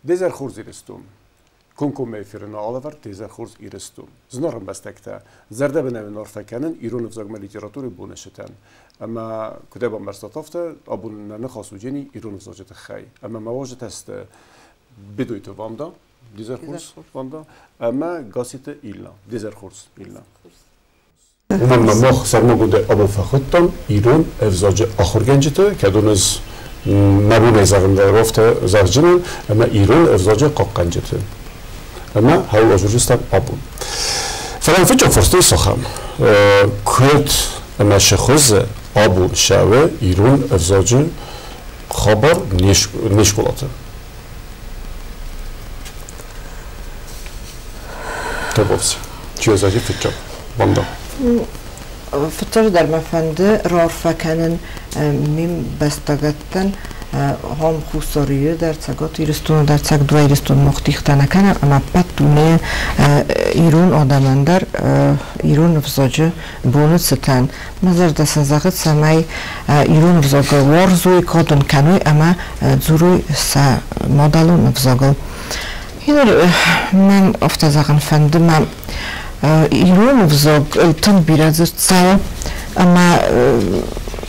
Де зӕр хорз, Ирыстон! Комкоммӕ эфиры нӕ алӕвӕрд Де зӕр хорз, Ирыстон! Зынаргъ ӕмбӕстӕгтӕ, зӕрдӕбынӕй уын арфӕ кӕнын ирон ӕвзагмӕ литературӕйы боны цытӕн. Ӕмӕ куыд ӕрбамбӕрстат, афтӕ абон нӕ ныхас уыдзӕни ирон ӕвзаджы тыххӕй. Ӕмӕ мӕ уазджытӕ сты Бедойты Ванда, де зӕр хорз, Ванда, ӕмӕ Гасситы Илна. Де зӕр хорз, Илна. Уымӕн ма мах сӕрмагондӕй абон фӕхуыдтам ирон ӕвзаджы ахуыргӕнджыты, кӕдон ӕз мӕ бонӕй зӕгъын дӕр афтӕ зӕгъджынӕн, ӕмӕ ирон ӕвзаджы хъахъхъӕнджыты. Ӕмӕ хауы ӕвзурджыстӕм абон. Фӕлӕ фыццаг фарстой цахӕм? Куыд ӕмӕ цы хуызы абон цӕуы ирон ӕвзаджы хабар не скъолаты? Торговцы. Чи фыццаг банда? Фыццаджыдӕр мӕ фӕнды раарфӕ кӕнын ме мбӕстагӕттӕн хом Хуссар Иры дӕр, Цӕгат Ирыстоны дӕр, Цӕгдуа Ирыстоны мах дихтӕ нӕ кӕнӕм, ӕмӕ ӕппӕт дунейы ирон адӕмӕн дӕр ирон ӕвзаджы боны цытӕн. Мӕ зӕрдӕ сын зӕгъы, цӕмӕй ирон ӕвзагыл уарзой, кад ын кӕной ӕмӕ дзурой сӕ мадӕлон ӕвзагыл. Еныр мӕн афтӕ зӕгъын фӕнды, мӕ ирон ӕвзаг тынг бирӕ дзырд цӕуы ӕмӕ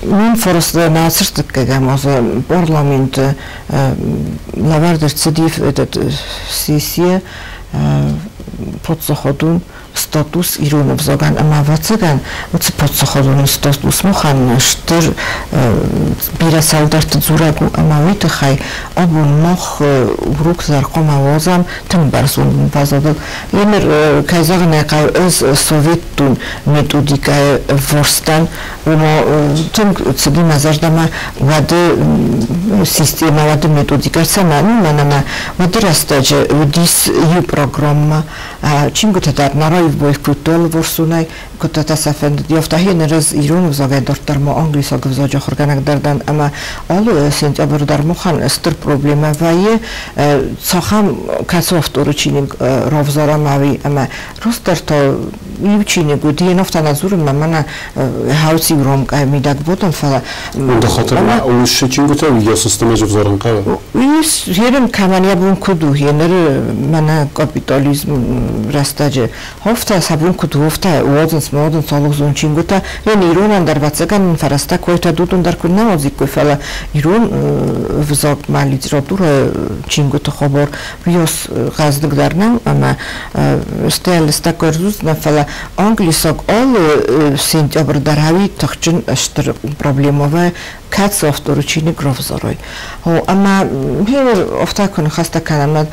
мин фарста нӕ ацырдыккӕгӕм азы парламенты лӕвӕрд ӕрцыди этот сессийы паддзахадон статус ирон ӕвзагӕн ӕмӕ, ӕвӕццӕгӕн, уыцы паддзахадон статус махӕн стыр бирӕ цӕуылдӕрты дзурӕг у ӕмӕ уый тыххӕй абон мах урок дӕр хъуамӕ уадзӕм тынг бӕрзонд ӕмвӕзадыл. Еныр, кӕй зӕгъын ӕй хъӕуы, ӕз советтон методикӕйы ӕвварс дӕн, ома тынг цыди мӕ зӕрдӕмӕ уӕды системӕ, уӕды методикӕ, цӕмӕн, уымӕн ӕмӕ уӕды рӕстӕджы уыдис иу программӕ, чингуытӕ дӕр нӕ раивбой кодтой алыварсонӕй, куыдтӕ сӕ фӕндыди, афтӕ ныр ӕз ирон ӕвзагӕй дарддӕр ма англисаг ӕвзаджы ахуыргӕнӕг дӕр дӕн ӕмӕ алы сентябры дӕр махӕн стыр проблемӕ вӕййы, цахӕм кӕцы авторы чиныг равзарӕм ӕви ӕмӕ растдӕр та иу чиныг уыд, йе афтӕ нӕ дзурын, мӕнӕ хауци уромкъӕй мидӕг бодӕн, фӕлӕ Ундахатырмӕ уыцы чингуытӕ уыйас системӕ взарын хъӕуы? Ис, ерын кӕмӕн йӕ бон куыд у, еныр мӕнӕ капитализм рӕстӕджы Хофтӕ сӕ бон куыд у, афтӕ уадзынц, уадзынц алыгъуызон чингуытӕ. Йе иронӕн дӕр, ӕвӕццӕгӕн, фӕрӕзтӕ койтӕ дудун дӕр куыд нӕ уадзиккой, фӕлӕ ирон ӕвзагмӕ литературӕ чингуыты хабар уыйас хъӕздыг дӕр нӕу ӕмӕ стӕй лыстӕг ӕрдзурдзынӕ, фӕлӕ англисаг алы сентябрь дӕр ӕви тыхджын стыр проблемӕ вӕййы, кӕцы авторы чиныг равзарой. Ӕмӕ гъеныр афтӕ куы ныхӕстӕ кӕнӕм,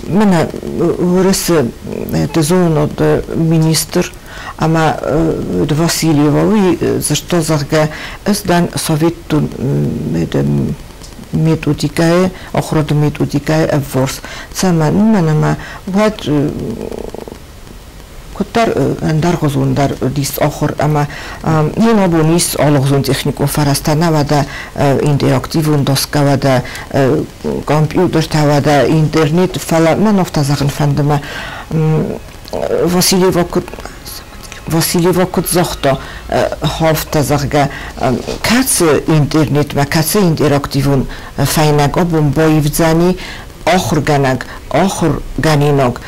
мӕнӕ Уырысы зонады министр ӕмӕ Васильева уый дзырдта, зӕгъгӕ, ӕз дӕн советтон методикӕйы, ахуырады методикӕйы ӕвварс. Цӕмӕн? Уымӕн ӕмӕ уӕд куыддӕр ӕндӕргъуызон дӕр уыдис ахуыр ӕмӕ нын абон ис алыгъуызон техникон фӕрӕзтӕ, нӕ уӕдӕ интерактивон доска, уӕдӕ компьютертӕ, уӕдӕ интернет, фӕлӕ мӕн афтӕ зӕгъын фӕнды мӕ Васильева куыд Васильева куыд загъта, хафта, зӕгъгӕ, кӕцы интернетмӕ, кӕцы интерактивон фӕйнӕг абон баивдзӕни ахуыргӕнӕг, ахуыргӕнинаг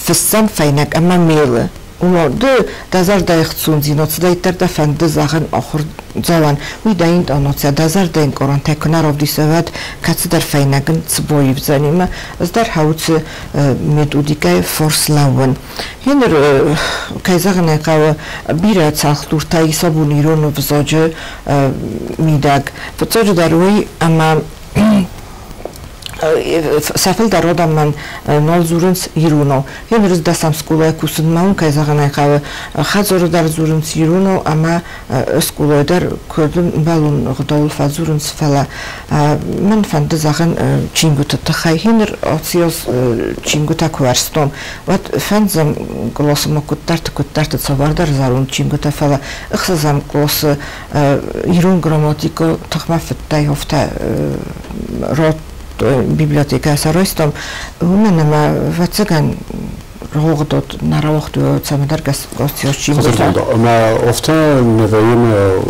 фыссӕн фӕйнӕг ӕмӕ мелы. Ома ды дӕ зӕрдӕйы хцондзинад цыдӕриддӕр дӕ фӕнды зӕгъын ахуырдзауӕн, уый дӕ интонацийӕ, дӕ зӕрдӕйы ӕнкъарӕнтӕй куы нӕ равдиса, уӕд кӕцыдӕр фӕйнӕг ын цы баивдзӕни ӕмӕ ӕз дӕр хауцы методикӕйы фарс лӕууын. Еныр, кӕй зӕгъын ӕй хъӕуы, бирӕ цӕлхдуртӕ ис абон ирон ӕвзаджы мидӕг. Фыццаджыдӕр уый, ӕмӕ сӕ фылдӕр адӕмӕн нал дзурынц иронау. Еныр дӕсӕм скъолайы кусынмӕ уын, кӕй зӕгъын ӕй хъӕуы, хӕдзары дӕр дзурынц иронау ӕмӕ скъолайы дӕр куыд ӕмбӕлон ӕгъдауыл фӕдзурынц, фӕлӕ мӕн фӕнды зӕгъын чингуыты тыххӕй. Еныр ациоз чингуытӕ куы ӕрстон, уӕд фӕндзӕм къласы ма куыддӕрты-куыддӕрты цавӕрдӕр зӕронд чингуытӕ, фӕлӕ ӕхсӕзӕм къласы ирон грамматикӕ тыхмӕ фыдтӕй афтӕ род библиотекӕ сарӕзтам, уымӕн ӕмӕ, ӕвӕццӕгӕн, рауагъдад нӕ рауагътой цӕмӕдӕр гӕсгӕ чингуытӕ. Ӕмӕ афтӕ нӕ вӕййы,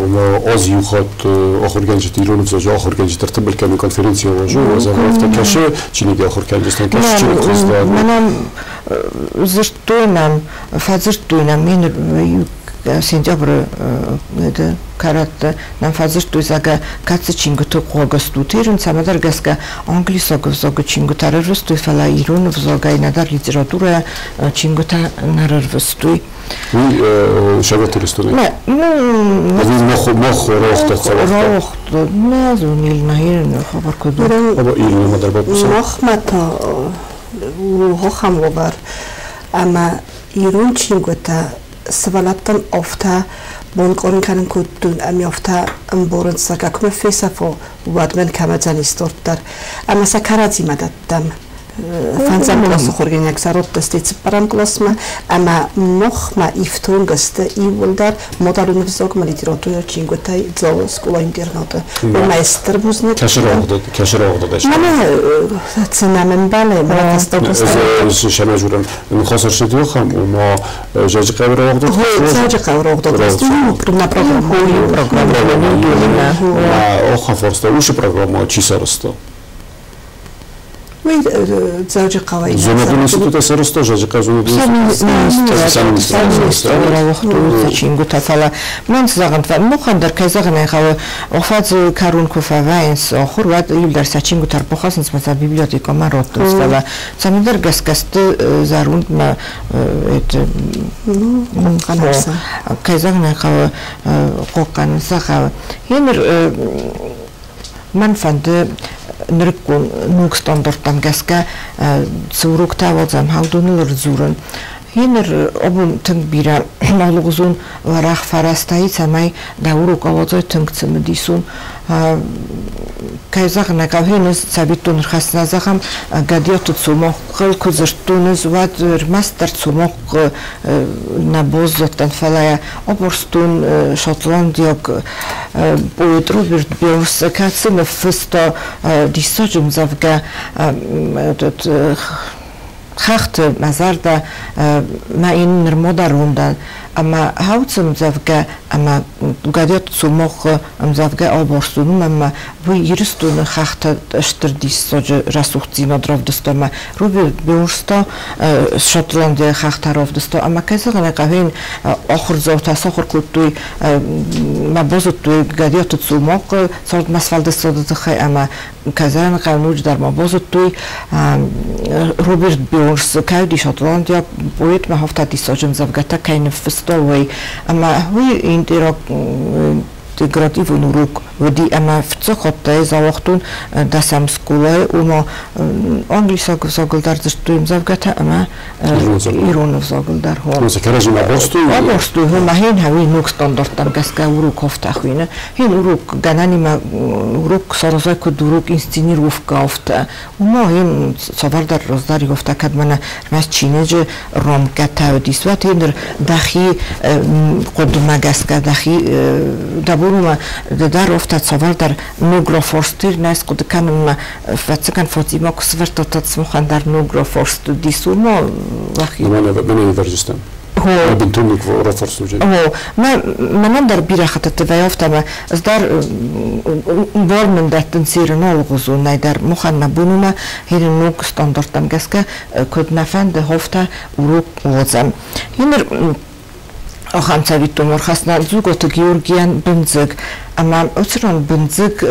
ӕмӕ аз иу хатт ахуыргӕнджыты ирон ӕвзаджы ахуыргӕнджыты ӕртымбыл кӕнын конференцийы уазы, афтӕ кӕсы чиныджы ахуыргӕнджытӕн, кӕсы чиныг хуыздӕр. Мӕнӕн дзырдтой нӕм, фӕдзырдтой нӕм, сентябры кӕрӕтты нӕм фӕдзырдтой, зӕгъгӕ, кӕцы чингуыты хъуаг стут ирын, цӕмӕдӕр гӕсгӕ англисаг ӕвзагы чингуытӕ ӕрӕрвыстой, фӕлӕ ирон ӕвзагӕй нӕдӕр литературӕйӕ чингуытӕ нӕ ӕрӕрвыстой. Уый Цӕгат Ирыстонӕй? Нӕ, Мах рауагъта Рауагъта, нӕ зонил, нӕ ирын хабар куыд у. Ирын дӕр бакуса. Махмӕ та ахӕм уавӕр, ӕмӕ ирон чингуытӕ сывӕллӕттӕн афтӕ бонкъорын кӕнын кодтон ӕмӕ афтӕ ӕмбарын, зӕгъгӕ, куы фесӕфо, уӕд мӕн кӕмӕдзӕн исторддӕр. Ӕмӕ сӕ кӕрӕдзимӕ дӕттӕм. Фӕндзӕм къласы ахуыргӕнӕг зӕрӕдты сты цыппӕрӕм къласмӕ, ӕмӕ махмӕ ифтонг сты иууылдӕр мадӕлон ӕвзагмӕ литературӕйы чингуытӕй Дзауы скъола-интернаты. Уымӕй стыр бузныг. Кӕсы рауагъдад? Мӕнӕ цынӕ мӕмбӕлы, мӕнӕ Сӕмӕ ныхас ӕрцыд ахӕм, ома Дзӕуджыхъӕуы рауагъдад. Дзӕуджыхъӕуы рауагъдад. На программу. Ахӕм фарста, уыцы программӕ чи сарӕзта? Уый Дзӕуджыхъӕуӕй. Зонадон институты сарӕзта, Дзӕуджыхъӕуы зонадон институты рауагътой чингуытӕ, фӕлӕ мӕн цы зӕгъын, махӕн дӕр, кӕй зӕгъын ӕй хъӕуы, афӕдзы кӕрон куы фӕвӕййынц ахуыр, уӕд иуылдӕр сӕ чингуытӕ ӕрбахӕссынц ӕмӕ сӕ библиотекӕмӕ раттынц, фӕлӕ цӕмӕндӕр гӕсгӕ сты зӕрондмӕ, кӕй зӕгъын ӕй хъӕуы, хъахъхъӕнын сӕ хъӕуы. Еныр мӕн фӕнды нырыккон ног стандарттӕм гӕсгӕ цы уроктӕ уадзӕм, уыдоныл ӕрдзурын. Еныр абон тынг бирӕ алыгъуызон уӕрӕх фӕрӕзтӕ и, цӕмӕй дӕ урок ауадзай тынг цымыдисон. Кӕй зӕгъын ӕй хъӕуы, ӕз цӕвиттон ӕрхӕсдзынӕн, зӕгъӕм, Гӕдиаты Цомахъыл куы дзырдтон ӕз, уӕд ӕрмӕстдӕр Цомахъ нӕ баззадтӕн, фӕлӕ абарстон шотландиаг поэт Роберт Бернс, кӕцы ныффыста диссаджы ӕмдзӕвгӕ «Хӕхты мӕ зӕрдӕ мӕ ин нырма дӕр уындӕн», ӕмӕ хауцы ӕмдзӕвгӕ ӕмӕ Гӕдиаты Цомахъы ӕмдзӕвгӕ абарстон, уымӕн ӕмӕ уый Ирыстоны хӕхтӕ стыр диссаджы рӕсугъддзинад равдыста ӕмӕ Роберт Бернс та Шотландийы хӕхтӕ равдыста. Ӕмӕ, кӕй зӕгъын ӕй хъӕуы, ахуырдзаутӕ сахуыр кодтой, мӕ базыдтой Гӕдиаты Цомахъы цардмӕ сфӕлдыстады тыххӕй ӕмӕ, кӕй зӕгъын хъӕуы, ноджыдӕр ма базыдтой Роберт Бернс кӕй уыди шотландиаг поэт, мӕ афтӕ диссаджы ӕмдзӕвгӕтӕ кӕй ныффыста, уый. Ӕмӕ уый интегративон урок уыди, ӕмӕ фыццаг хатт ӕз ауагътон дӕсӕм скъолайы, ома англисаг ӕвзагыл дӕр дзырдтой ӕмдзӕвгӕтӕ ӕмӕ ирон ӕвзагыл дӕр. Кӕрӕдзимӕ абарстой? Абарстой, ома хин хауи ног стандарттӕм гӕсгӕ урок афтӕ хуыйны. Хин урок гӕнӕнимӕ урок саразай куыд урок инсценировкӕ афтӕ. Ома хин цавӕрдӕр раздӕр афтӕ кӕд мӕнӕ ӕрмӕст чиныджы рамкӕтӕ уыдис, уӕд ныр дӕхи хъуыдымӕ гӕсгӕ дӕхи дӕ бон уымӕ дӕр афтӕ цавӕрдӕр ног рафорстыр нӕ схъуыды кӕнынмӕ фӕцӕгӕн Фатима куы сывӕрдта, Тацмухан дӕр ног рафорст уыдис, уымӕ уӕхи. Мӕнӕ ивӕрджыстӕм. Бынтон ног рафорст уыди. Мӕнӕн дӕр бирӕ хӕттыты вӕййы афтӕ, ӕмӕ ӕз дӕр бар мын дӕттынц ирын алыгъуызонӕй дӕр. Махӕн нӕ бон у мӕ ирын ног стандарттӕм гӕсгӕ куыд нӕ фӕнды, афтӕ урок уадзӕм. Еныр ахӕм цӕвиттон ӕрхӕсдзынӕн Дзугаты Георгийӕн бындзыг. Ӕмӕ уыцы ран бындзыг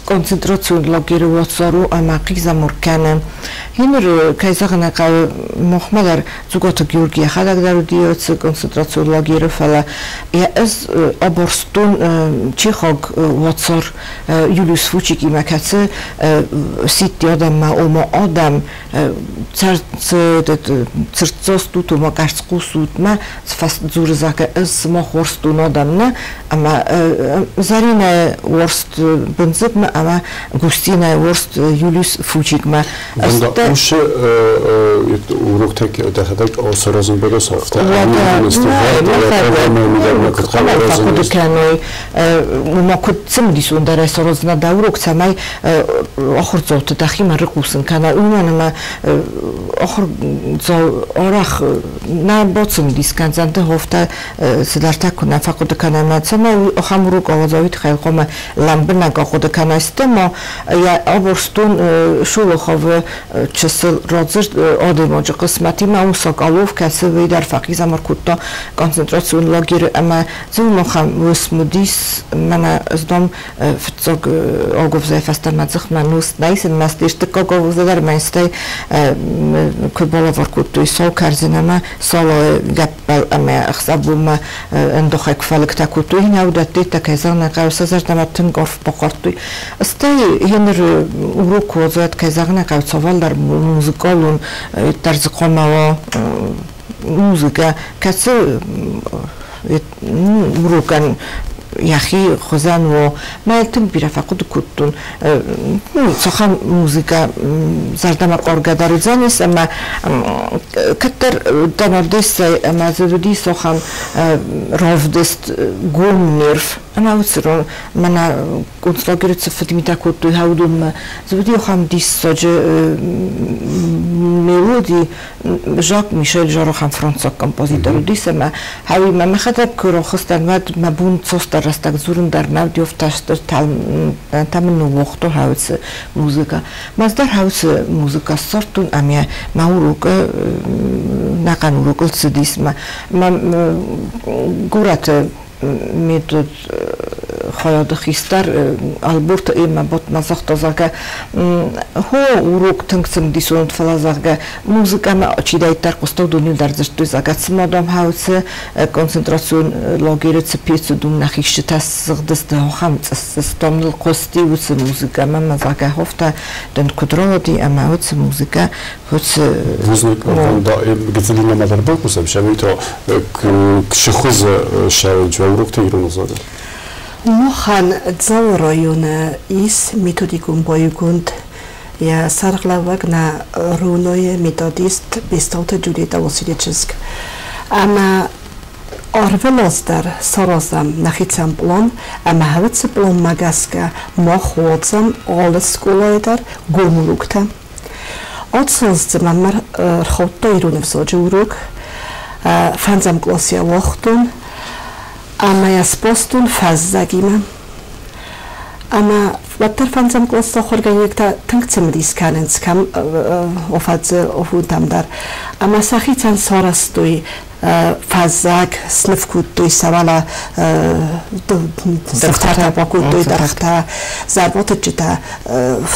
концентрацион лагеры уацар у ӕмӕ хъизӕмар кӕны. Еныр, кӕй зӕгъын ӕй хъӕуы, махмӕ дӕр Дзугаты Георги йӕхӕдӕг дӕр уыди уыцы концентрацион лагеры, фӕлӕ йӕ ӕз абарстон чехаг уацар Юлиус Фучикимӕ, кӕцы сидти адӕммӕ, ома адӕм цырддзаст ут, ома къӕрцхъус ут, мӕ дзуры, зӕгъгӕ, ӕз сымах уарзтон адӕм нӕ, ӕмӕ Зӕринӕ уарзт бындзыгмӕ. ӕмӕ Густина Уорст Юлиус Фучикмӕ. Ушы уроктӕ дӕхӕдӕг саразын бӕдӕс афтӕ. Фӕхъуыды кӕной, уымӕ куыд цымыдисондӕрӕй саразына дӕ урок, цӕмӕй ахуырдзауты дӕхимӕ рыхъусын кӕна, уымӕн ӕмӕ ахуырдзау арӕх нӕ бацымыдис кӕндзӕн, ды афтӕ цыдӕртӕ куы нӕ фӕхъуыды кӕна, ӕмӕ цӕмӕй ахӕм урок ауадза, уый тыххӕй хъуамӕ лӕмбынӕг ахъуыды кӕна. Стӕй ма йӕ абарстон Шолоховы чысыл радзырд адӕймаджы хъысмӕтимӕ, у Соколов, кӕцы уый дӕр фӕхъизӕмар кодта концентрацион лагеры ӕмӕ дзы уым ахӕм уысм уыдис, мӕнӕ ӕз, дам, фыццаг агуывзӕйы фӕстӕмӕ дзыхмӕ нозт нӕ исын, мӕ стӕй дыккаг агуывзӕ дӕр мӕ стӕй куы балӕвар кодтой сау кӕрдзын ӕмӕ салайы гӕппӕл ӕмӕ ӕхсӕвбонмӕ ӕндахӕй куы фӕлыгтӕ кодтой, иннӕ уыдӕттӕ, кӕй зӕгъын ӕй хъӕуы, сӕ зӕрдӕмӕ тынг арф бахъардтой. Стӕй еныр урок уадзӕд, кӕй зӕгъын ӕй хъӕуы, цавӕрдӕр музыкалон дӕр дзы хъуамӕ уа музыкӕ, кӕцы урокӕн йӕхи хуызӕн у. Мӕ тынг бирӕ фӕхъуыды кодтон, цахӕм музыкӕ зӕрдӕмӕ хъаргӕ дӕр уыдзӕнис, ӕмӕ кӕддӕр дӕм ӕвдисай, ӕмӕ дзы уыдис ахӕм равдыст гом нерв. Ӕмӕ уыцы мӕнӕ концлагеры цы фыдмитӕ кодтой, уыдонмӕ дзы уыди ахӕм диссаджы мелоди, Жак Мишель Жар ахӕм францаг композитор уыдис, ӕмӕ хауимӕ мӕхӕдӕг куы рахызтӕн, уӕд мӕ бон цасдӕр рӕстӕг дзурын дӕр нӕ уыди, афтӕ та мын ныууагъта хауцы музыкӕ. Мӕз дӕр хауцы музыкӕ ссардтон ӕмӕ мӕ урокы, нӕхъӕн урокыл цыдис. Мӕ горӕты метод хайады хистӕр Ӕлборты Эммӕ Ботмӕ загъта, зӕгъгӕ, хо урок тынг цымыдисон, фӕлӕ, зӕгъгӕ, музыкӕмӕ чидӕриддӕр хъуыста, уыдон дӕр дзырдтой, зӕгъгӕ, цыма, дам, хауцы концентрацион лагеры цы пецы дум нӕхисджытӕ сыгъдысты, ахӕм цъыс-цъыс, ныл хъуысти уыцы музыкӕ, ӕмӕ мӕ, зӕгъгӕ, хофтӕ дын куыд рауади, ӕмӕ уыцы музыкӕ уыцы Бузныг, гыццылимӕ ма дӕр бакусӕм, сӕмӕй та кшыхуызы ссарынч уроктӕ ирон ӕвзагыл. Махӕн Дзауы районы ис методикон баиугонд, йӕ сӕргълӕууӕг нӕ РУНО-йы методист Бестауты Джульетта Василийы чызг. Ӕмӕ ӕрвылаз дӕр саразӕм нӕхицӕн пълан, ӕмӕ уыцы пъланмӕ гӕсгӕ мах уадзӕм алы скъолайы дӕр гом уроктӕ. Ацы аз дзы мӕнмӕ ӕрхаудта ирон ӕвзаджы урок. Фӕндзӕм къласы йӕ уагътон ӕмӕ йӕ сбастон фӕззӕгимӕ. Ӕмӕ уӕддӕр фӕндзӕм къласы ахуыргӕнинӕгтӕ тынг цымыдис кӕнынц кӕм афӕдзы афонтӕм дӕр. Ӕмӕ сӕхицӕн сарӕзтой фӕззӕг, сныв кодтой сӕ уӕлӕ сыфтӕртӕ бакодтой, дӕргътӕ, зӕрватыччытӕ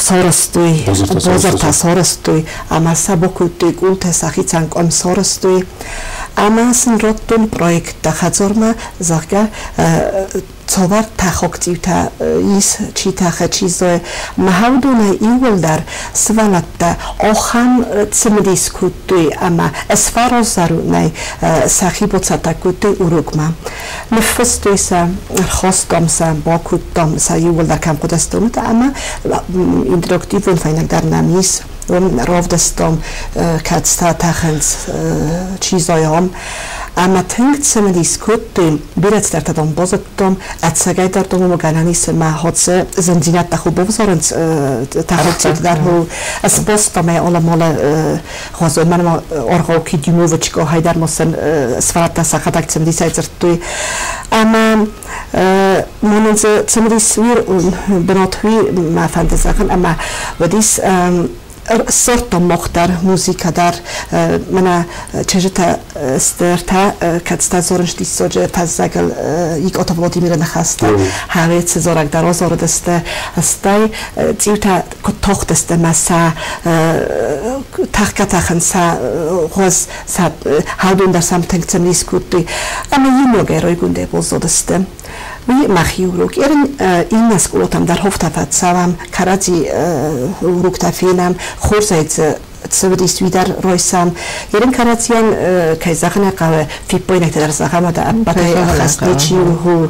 сарӕзтой, базыртӕ сарӕзтой ӕмӕ сӕ бакодтой къултӕ, сӕхицӕн къуым сарӕзтой. Ӕмӕ сын радтон проекттӕ хӕдзармӕ, зӕгъгӕ, цавӕр тӕхаг цъиутӕ ис, чи тӕхы, чи зайы. Мӕ уыдонӕй иууылдӕр сывӕллӕттӕ ахӕм цымыдис кодтой ӕмӕ сфӕразӕрунӕй сӕхи бацӕттӕ кодтой урокмӕ. Ныффыстой сӕ, ӕрхастам сӕ, бакодтам сӕ иууылдӕр кӕм хъуыдысты, ӕмӕ интерактивон фӕйнӕг дӕр нӕм ис. Уым равдыстам, кӕд сӕ тӕхынц, чи зайы ам. Ӕмӕ тынг цымыдис кодтой, бирӕ цыдӕртӕ, дам, базыдтам, ӕцӕгӕйдӕр, дам, уымӕ гӕнӕн ис ӕмӕ хӕццӕ зындзинӕдтӕ ху бавзарынц тӕхӕг дӕр ху сбастам ӕй ала-мала гъазон, мӕнӕ ма аргъау ки Дюймовочка хайдӕр ма сын сфӕрӕдта сӕхӕдӕг цымыдисӕй дзырдтой. Ӕмӕ мӕнӕн дзы цымыдис бынат уый мӕ фӕнды зӕгъын, ӕмӕ уыдис ссардтам мах дӕр музыкӕ дӕр, мӕнӕ чызджытӕ стыртӕ, кӕцытӕ дзурынц диссаджы фӕззӕгыл Икъоты Владимиры ныхӕстӕ, хӕрецы зарӕг дӕр азарыдысты, стӕй цъиутӕ куыд тахтысты мӕ сӕ тӕхгӕ-тӕхын сӕ гъуыз, сӕ хӕдон дӕр сӕм тынг цымыдис кодтой ӕмӕ иунӕгӕй райгондӕй баззадысты. Уый мӕхи урок. Ерын иннӕ скъолатӕм дӕр хофтӕ фӕцӕуӕм, кӕрӕдзи уроктӕ фенӕм, хорзӕй дзы цымыдис уый дӕр райсӕм. Ерын кӕрӕдзийӕн, кӕй зӕгъын ӕй хъӕуы, фиппаинӕгтӕ дӕр зӕгъӕм, ӕмӕ ӕппӕтӕй ӕххӕст ничи у.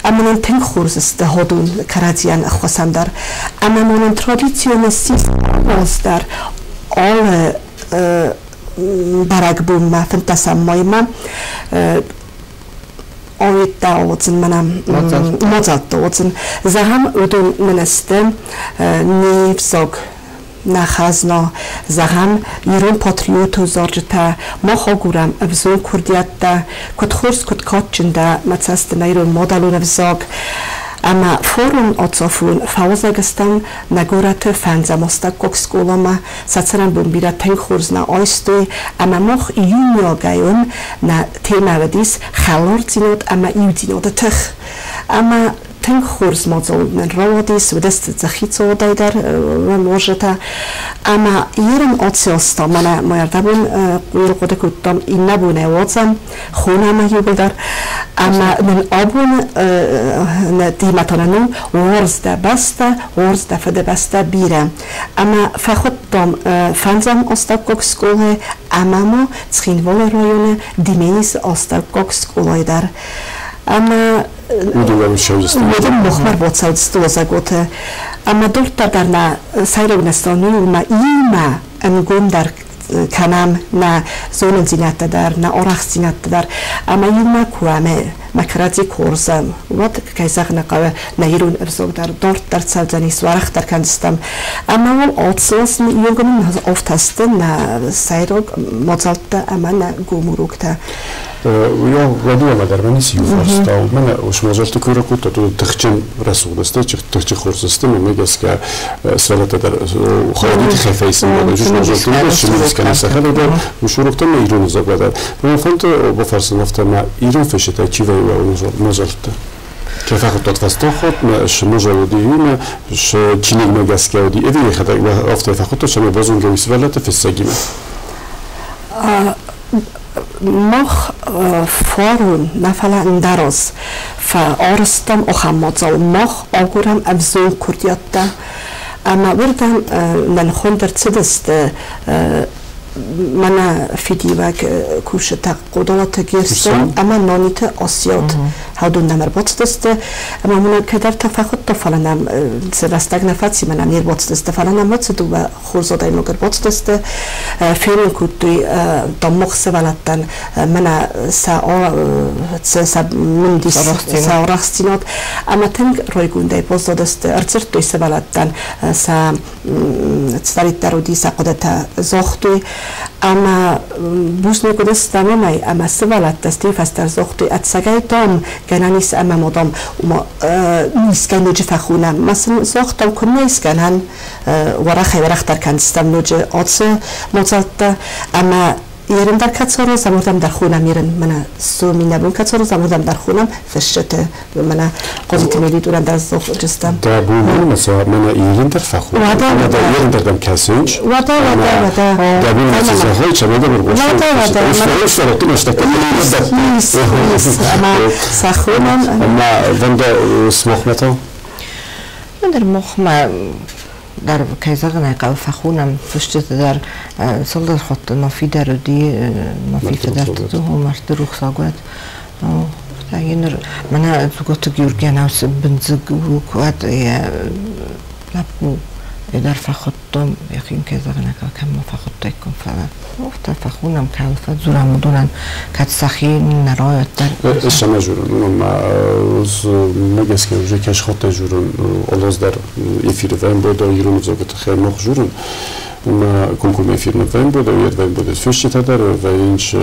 Ӕмӕ нын тынг хорз сты ходун кӕрӕдзийӕн ӕххуысӕн дӕр. Ӕмӕ ма нын традицион ссис алы дӕр алы бӕрӕгбонмӕ, 15 маймӕ Оидта уыдзӕн мӕнӕ мадзӕлттӕ уыдзӕн. Зӕгъӕм, уыдон мӕнӕ сты не взаг, нӕ хӕзна, зӕгъӕм, ирон патриоты зарджытӕ, мах агурӕм ӕвзонг курдиӕттӕ, куыд хорз, куыд кадджын дӕ мӕ цӕсты нӕ ирон мадӕлон ӕвзаг. Ӕмӕ форум ацафон фӕуазӕг стӕм нӕ горӕты фӕндзӕм астӕуккаг скъоламӕ. Сӕ цӕрӕнбон бирӕ тынг хорз нӕ айстой, ӕмӕ мах иумиагӕй уым нӕ темӕ уыдис хӕлардзинад ӕмӕ иудзинады тых. Ӕмӕ тынг хорз мадзал нын рауадис, уыдысты дзы хицауадӕй дӕр уазджытӕ. Ӕмӕ ерын ацыаста, мӕнӕ ма ӕрдӕбон ӕрхъуыды кодтам, иннӕ бонӕй уадзӕм, хонӕм иууылдӕр. Ӕмӕ нын абон нӕ темӕ та нын у Уарз дӕ бӕстӕ, уарз дӕ фыдыбӕстӕ бирӕ. Ӕмӕ фӕхуыдтам фӕндзӕм астӕуккаг скъолайы ӕмӕ ма Цхинвалы районы Дменисы астӕуккаг скъолайы дӕр. Ӕмӕ уыдон махмӕ ӕрбацӕудзысты уазӕгуаты. Ӕмӕ дарддӕр дӕр нӕ сӕйраг нысан у ӕмӕ иумӕ ӕнгомдӕр кӕнӕм нӕ зонындзинӕдтӕ дӕр, нӕ арӕхстдзинӕдтӕ дӕр. Ӕмӕ иумӕ куы уӕм, мӕ кӕрӕдзи куы уарзӕм, уӕд, кӕй зӕгъын хъӕуы, нӕ ирон ӕвзаг дӕр дарддӕр цӕудзӕнис, уӕрӕхдӕр кӕндзыстӕм. Ӕмӕ уал ацыуасын иугӕнӕн афтӕ сты нӕ сӕйраг мадзӕлттӕ ӕмӕ нӕ гом уроктӕ. Я радула дӕр мӕ ницы иу фарста у. Мӕнӕ смазалты куы ракодта, то тыхджын рӕсугъд сты, тыхджын хорз сты, мӕ гӕсгӕ сывӕллӕттӕ дӕр хайадиты хӕфӕйсын смазалты сымидис кӕнӕ сӕхӕдӕг дӕр уыцы мӕ ирон ӕвзаг дӕр. Мӕ фӕнды бафӕрсын афтӕ, мӕ ирон фысджытӕй чи вӕййы мадзӕлтты? Чи фӕхуыдтат фӕстӕхуыд, мӕ смазал уыди иумӕ, чиныгмӕ гӕсгӕ уыди, ӕви йӕхӕдӕг афтӕ фӕхуыдта, цӕмӕй базонгӕ уый сывӕллӕтты фыссӕгимӕ? Мах фарон, нӕ фӕлӕ ӕндӕраз фӕарӕзтам ахӕм мадзал. Мах агурӕм ӕвзонг курдиӕттӕ ӕмӕ уырдӕм нын хуынд ӕрцыдысты мӕнӕ фидиуӕг кусджытӕ Хъодалаты Герсон ӕмӕ Наниты Асиат. Уыдон нӕм ӕрбацыдысты ӕмӕ мын кӕдӕртӕ фӕхуыдта, фӕлӕ нӕм цы рӕстӕг нӕ фӕци, мӕнӕ не рбацыдысты, фӕлӕ нӕм уыцы дыууӕ хорз адӕймаг ӕрбацыдысты, фенын кодтой даммах сывӕллӕттӕн мӕнӕ сӕ сӕ мындис сӕ арӕхстдзинад ӕмӕ тынг райгондӕй баззадысты, ӕрдзырдтой сывӕллӕттӕн сӕ цыдӕриддӕр уыди, сӕ хъуыдытӕ загътой. Ӕмӕ бузныг уыдыстӕм уымӕй, ӕмӕ сывӕллӕттӕ стӕй фӕстӕ загътой, ӕцӕгӕй, дам, гӕнӕн ис ӕмӕ ма, дам, искӕй ноджы фӕхонӕм. Ма сын загътам, куыннӕ ис гӕнӕн, уӕрӕхӕй уӕрӕхдӕр кӕндзыстӕм ноджы ацы мадзӕлттӕ. Ӕмӕ ерын дӕр кӕд аразӕм, уырдӕм дӕр хонӕм ерын, мӕнӕ цы иннӕ бон кӕд аразӕм, уырдӕм дӕр хонӕм фысджыты, мӕнӕ Хъозиты Мелитурӕн дӕр зохдзыстӕм. Дӕ бон мӕ мӕнӕ ерын дӕр фӕхонӕм. Уӕдӕ, уӕдӕ. Ерын дӕр дӕм кӕсынч. Уӕдӕ, уӕдӕ, уӕдӕ. Дӕ бон мӕ зӕгъой, цӕмӕй дӕм ӕргъуыстой. Уӕдӕ, уӕдӕ. Ис, ис, ӕмӕ сӕ хонӕм. Ӕмӕ вӕндӕ смохмӕ та? Ӕндӕр мохмӕ дӕр, кӕй зӕгъын ӕй хъӕуы, фӕхонӕм фысджыты дӕр. Цалдӕр хатты Нафи дӕр уыди, Нафи фыдӕлты мӕрдты рухсаг уӕд. Еныр мӕнӕ Дзугаты Георгийӕн цы бындзыг урок уӕд йӕ лӕппу дӕр фӕхуыдтон, йӕхи кӕй зӕгъын ӕй хъӕуы, кӕм ма фӕхуыдтаиккон, фӕлӕ афтӕ фӕхонӕм, кӕуыл фӕдзурӕм, уыдонӕн кӕд сӕхи нӕ райоддӕр. Сӕмӕ журын, ма мӕ гӕсгӕ уже кӕс хаттай журын, олоз дӕр эфиры вӕмбода ирон ӕвзагы тыххӕй мах журын. Ма комкоммӕ эфир нӕ вӕмбода, уӕд вӕмбода фысджытӕ дӕр, вӕййынц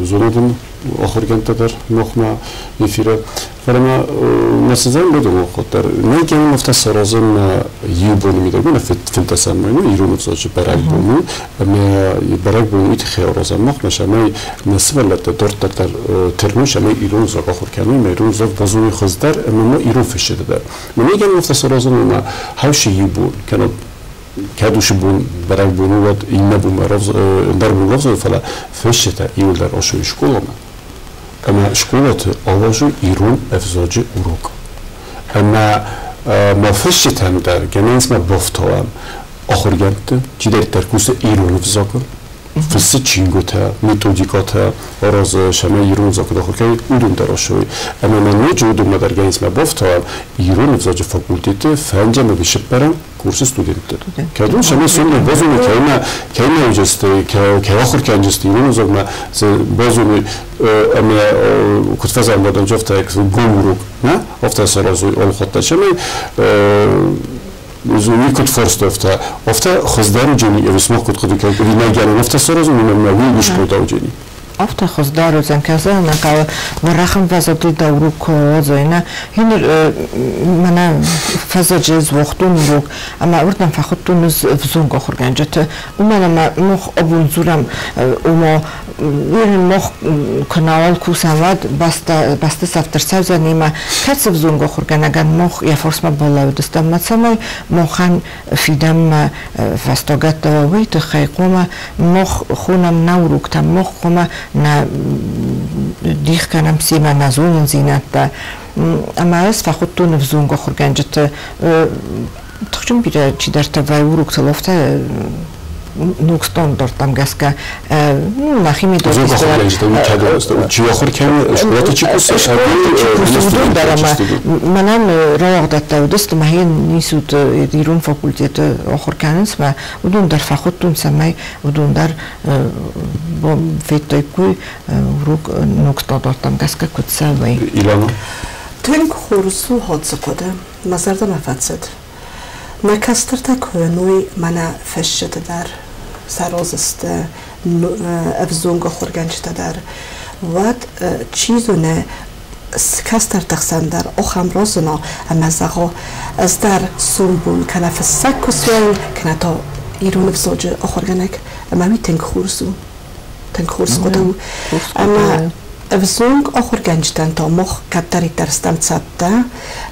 зонадон ахуыргӕндтӕ дӕр махмӕ эфиры. Фӕлӕ ма мӕ цы вӕмбода дӕр, нӕ гӕнӕн афтӕ саразын иу боны мидӕг, нӕ фынтӕсӕм мӕй ирон ӕвзаджы бӕрӕгбон у, ӕмӕ бӕрӕгбон уый тыххӕй аразӕм махмӕ, цӕмӕй нӕ сывӕллӕттӕ дарддӕр дӕр тырной, цӕмӕй ирон ӕвзаг ахуыр кӕной, ӕмӕ ирон ӕвзаг базоной хуыздӕр ӕмӕ ма ирон фысджыты дӕр. Мӕ гӕнӕн афтӕ саразын, ӕмӕ хӕусы иу бон, кӕнӕ кӕд уыцы бон бӕрӕгбон у, уӕд иннӕ бонмӕ ӕндӕр бон рӕвдз, фӕлӕ фысджытӕ иуылдӕр ацӕуой скъоламӕ. Ӕмӕ скъолаты ауадзой ирон ӕвзаджы урок. Ӕмӕ ма фысджытӕм дӕр гӕнӕн ис ма бафтауӕм. Ахуыргӕндты, чидӕриддӕр кусы ирон ӕвзагыл, фыссы чингуытӕ, методикӕтӕ аразы, цӕмӕй ирон ӕвзаг куыд ахуыр кӕной, уыдон дӕр ассӕуой. Ӕмӕ ма ноджы уыдонмӕ дӕр организммӕ бафтауӕм ирон ӕвзаджы факультеты фӕндзӕм ӕви цыппӕрӕм курсы студентты. Кӕд уын цӕмӕй соммӕ базоной, кӕимӕ кӕимӕ уыдзысты, кӕй ахуыр кӕндзысты ирон ӕвзагмӕ, цы базоной ӕмӕ куыд фӕзӕмбӕлдӕн, афтӕ гом урок, нӕ? Афтӕ саразой алыхатт цӕмӕй никуыд фарст афтӕ, афтӕ хуыздӕр уыдзӕни ӕви сымах куыд хъуыды кӕнут, ӕви нӕ гӕнӕн афтӕ саразын, ӕмӕ уый ис пайда уыдзӕни? Афтӕ хуыздӕр уыдзӕн, кӕцы ӕнӕхъӕуы уӕрӕх ӕмвӕзадыл дӕ урок куы ауадзой, нӕ? Гьеныр мӕнӕ фӕззӕджы ӕз уагътон урок, ӕмӕ уырдӕм фӕхуыдтон ӕз ӕвзонг ахуыргӕнджыты, уымӕн ӕмӕ мах абон дзурӕм, ома мах куы нӕуал кусӕм, уӕд бӕсты сӕфт ӕрцӕудзӕн ӕмӕ кӕцы ӕвзонг ахуыргӕнӕгӕн мах йӕ фарсмӕ балӕууыдыстӕм, ӕмӕ цӕмӕй махӕн фидӕнмӕ фӕстагӕттӕ уа, уый тыххӕй хъуамӕ мах хонӕм нӕ уроктӕм, мах хъуамӕ нӕ дих кӕнӕм семӕ нӕ зонындзинӕдтӕ. Ӕмӕ ӕз фӕхуыдтон ӕвзонг ахуыргӕнджыты тыхджын бирӕ чидӕртӕ вӕййы уроктыл, афтӕ ног стандарттӕм гӕсгӕ нӕхи методисттӕ чи ахуыр кӕны, скъолаты чи кусы, уыдон дӕр ӕмӕ мӕнӕн рауагъдӕттӕ уыдысты, мӕхи ницут ирон факультеты ахуыр кӕнынц, мӕ уыдон дӕр фӕхуыдтон, цӕмӕй уыдон дӕр федтаиккой урок ног стандарттӕм гӕсгӕ куыд цӕуы. Илана? Тынг хорз у хоцы хъуыды, мӕ зӕрдӕмӕ фӕцыд. Нӕ кӕстӕртӕ куы уыной мӕнӕ фысджыты дӕр, сароздзысты ӕвзонг ахуыргӕнджытӕ дӕр, уӕд чи зоны, кӕстӕрты хсӕн дӕр ахӕм разына ӕмӕ зӕгъа, ӕз дӕр сомбон кӕнӕ фыссӕг куы суаин, кӕнӕ та ирон ӕвзаджы ахуыргӕнӕг, ӕмӕ уый тынг хорз у. Тынг хорз хъуыды у. Ӕмӕ ӕвзонг ахуыргӕнджытӕн та мах кӕддӕриддӕр стӕм цӕттӕ.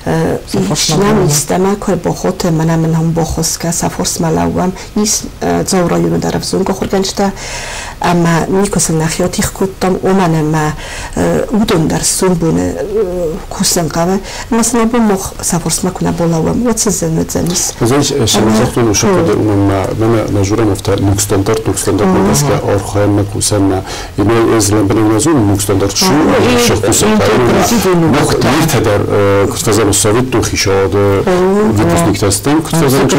Нӕм истӕмӕ куы бахоты, мӕнӕ мын ам баххуыс кӕ, сӕ фарсмӕ лӕууӕм. Ис Дзауы районы дӕр ӕвзонг ахуыргӕнджытӕ, ӕмӕ никуы сын нӕхи атигъ кодтам, уымӕн ӕмӕ уыдон дӕр сомбоны кусын хъӕуы. Ӕмӕ сын абон мах сӕ фарсмӕ куы нӕ балӕууӕм, уӕд сын зын уыдзӕнис. Знаешь, загътон уыцы хъуыды, уымӕн мӕ нӕ журам афтӕ ног стандарт, ног стандартмӕ гӕсгӕ архайӕм мӕ кусӕм мӕ имӕ ӕз лӕмбынӕг нӕ зонын ног стандарт цы у, кусӕм мах дӕр куыд фӕзӕгъынц советон хицауады выпускниктӕ стӕм, куыд фӕзӕгъынц,